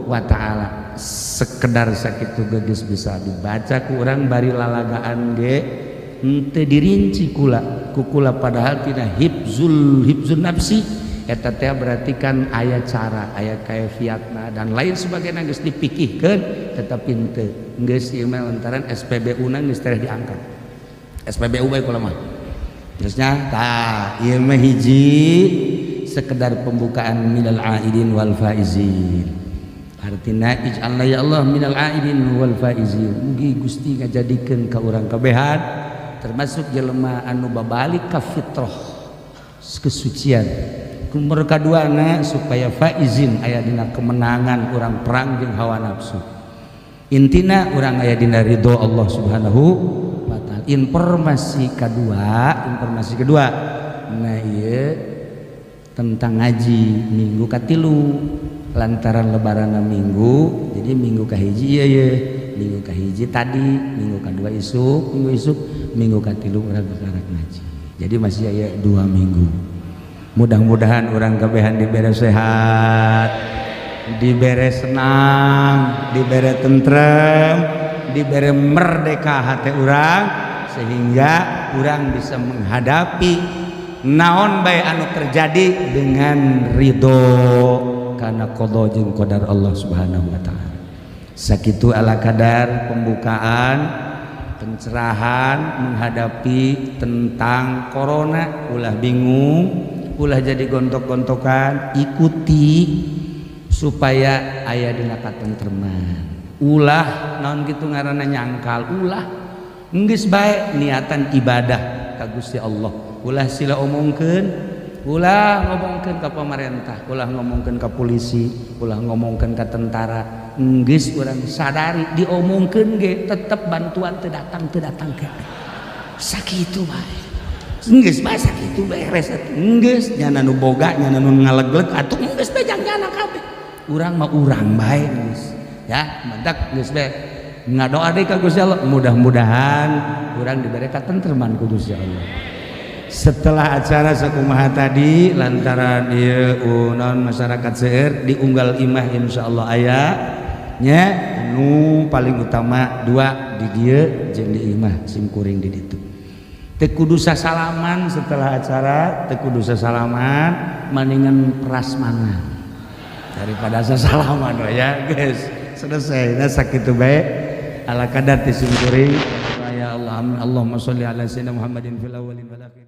wa taala. Sekedar sakitu geus bisa dibaca ku urang bari lalagaan ge henteu dirinci kula ku kula padahal tina hibzul nafsi eta teh berarti kan aya cara aya kaifiatna dan lain sebagainya geus dipikihkeun tetapi henteu geus ieu mah lantaran SPBU na geus tereh diangkat SPBU bae kula mah geus nya tah ieu mah hiji sekedar pembukaan minal aidin wal faizin. Artina ij'alna ya Allah minal aidin wal faizin. Mugi Gusti ngajadikeun ka urang kabehan termasuk jelema anu babalik ka fitrah kesucian. Kumur kaduana supaya faizin aya dina kemenangan urang perang jeung hawa nafsu. Intina urang aya dina ridho Allah Subhanahu wa taala. Informasi kedua nah ieu tentang ngaji minggu katilu Lantaran Lebaran Minggu, jadi Minggu kahiji, iya iya, Minggu kahiji tadi, Minggu kedua isuk, Minggu isuk, Minggu katilu urang kakarak ngaji. Jadi masih aya 2 minggu. Mudah-mudahan urang kabehan dibere sehat, dibere senang, dibere tentrem, dibere merdeka hati urang, sehingga urang bisa menghadapi naon bae anu terjadi dengan ridho karena qada jeung qadar Allah Subhanahu wa Taala. Sakitu ala kadar pembukaan, pencerahan menghadapi tentang corona. Ulah bingung, ulah jadi gontok-gontokan, ikuti supaya aya dina katentreman. Ulah naon gitu ngaranna nyangkal, ulah. Geus bae niatan ibadah ka Gusti Allah. Ulah sila omongkeun, ulah ngomongkeun ka pemerintah, ulah ngomongkeun ka polisi, ulah ngomongkeun ka tentara. Geus urang sadari diomongkeun ge tetep bantuan teu datang, teu datang ke. Sakitu bae, geus bae, sakitu beres atuh. Geus nyana nu boga, nyana nu ngalegleg atuh, geus bae, jang nyana kabeh. Urang mah urang bae geus ya. Mantak geus bae ngadoa deui ka Gusti Allah, mudah-mudahan urang diberi katentreman ku Gusti Allah. Setelah acara sakumaha tadi, lantaran ieu naon masyarakat seueur, di unggal imah insyaallah aya nya. Nu paling utama dua, di dieu jeung di imah sim kuring di ditu. Teu kudu sasalaman setelah acara, teu kudu sasalaman, mendingan prasmanan daripada sasalaman ya guys. Selesai. Nah, sakitu bae ala kadar ti sim kuring. Ya Allah, amin. Allahumma sholli ala sayyidina Muhammadin fil awwalin wal akhirin.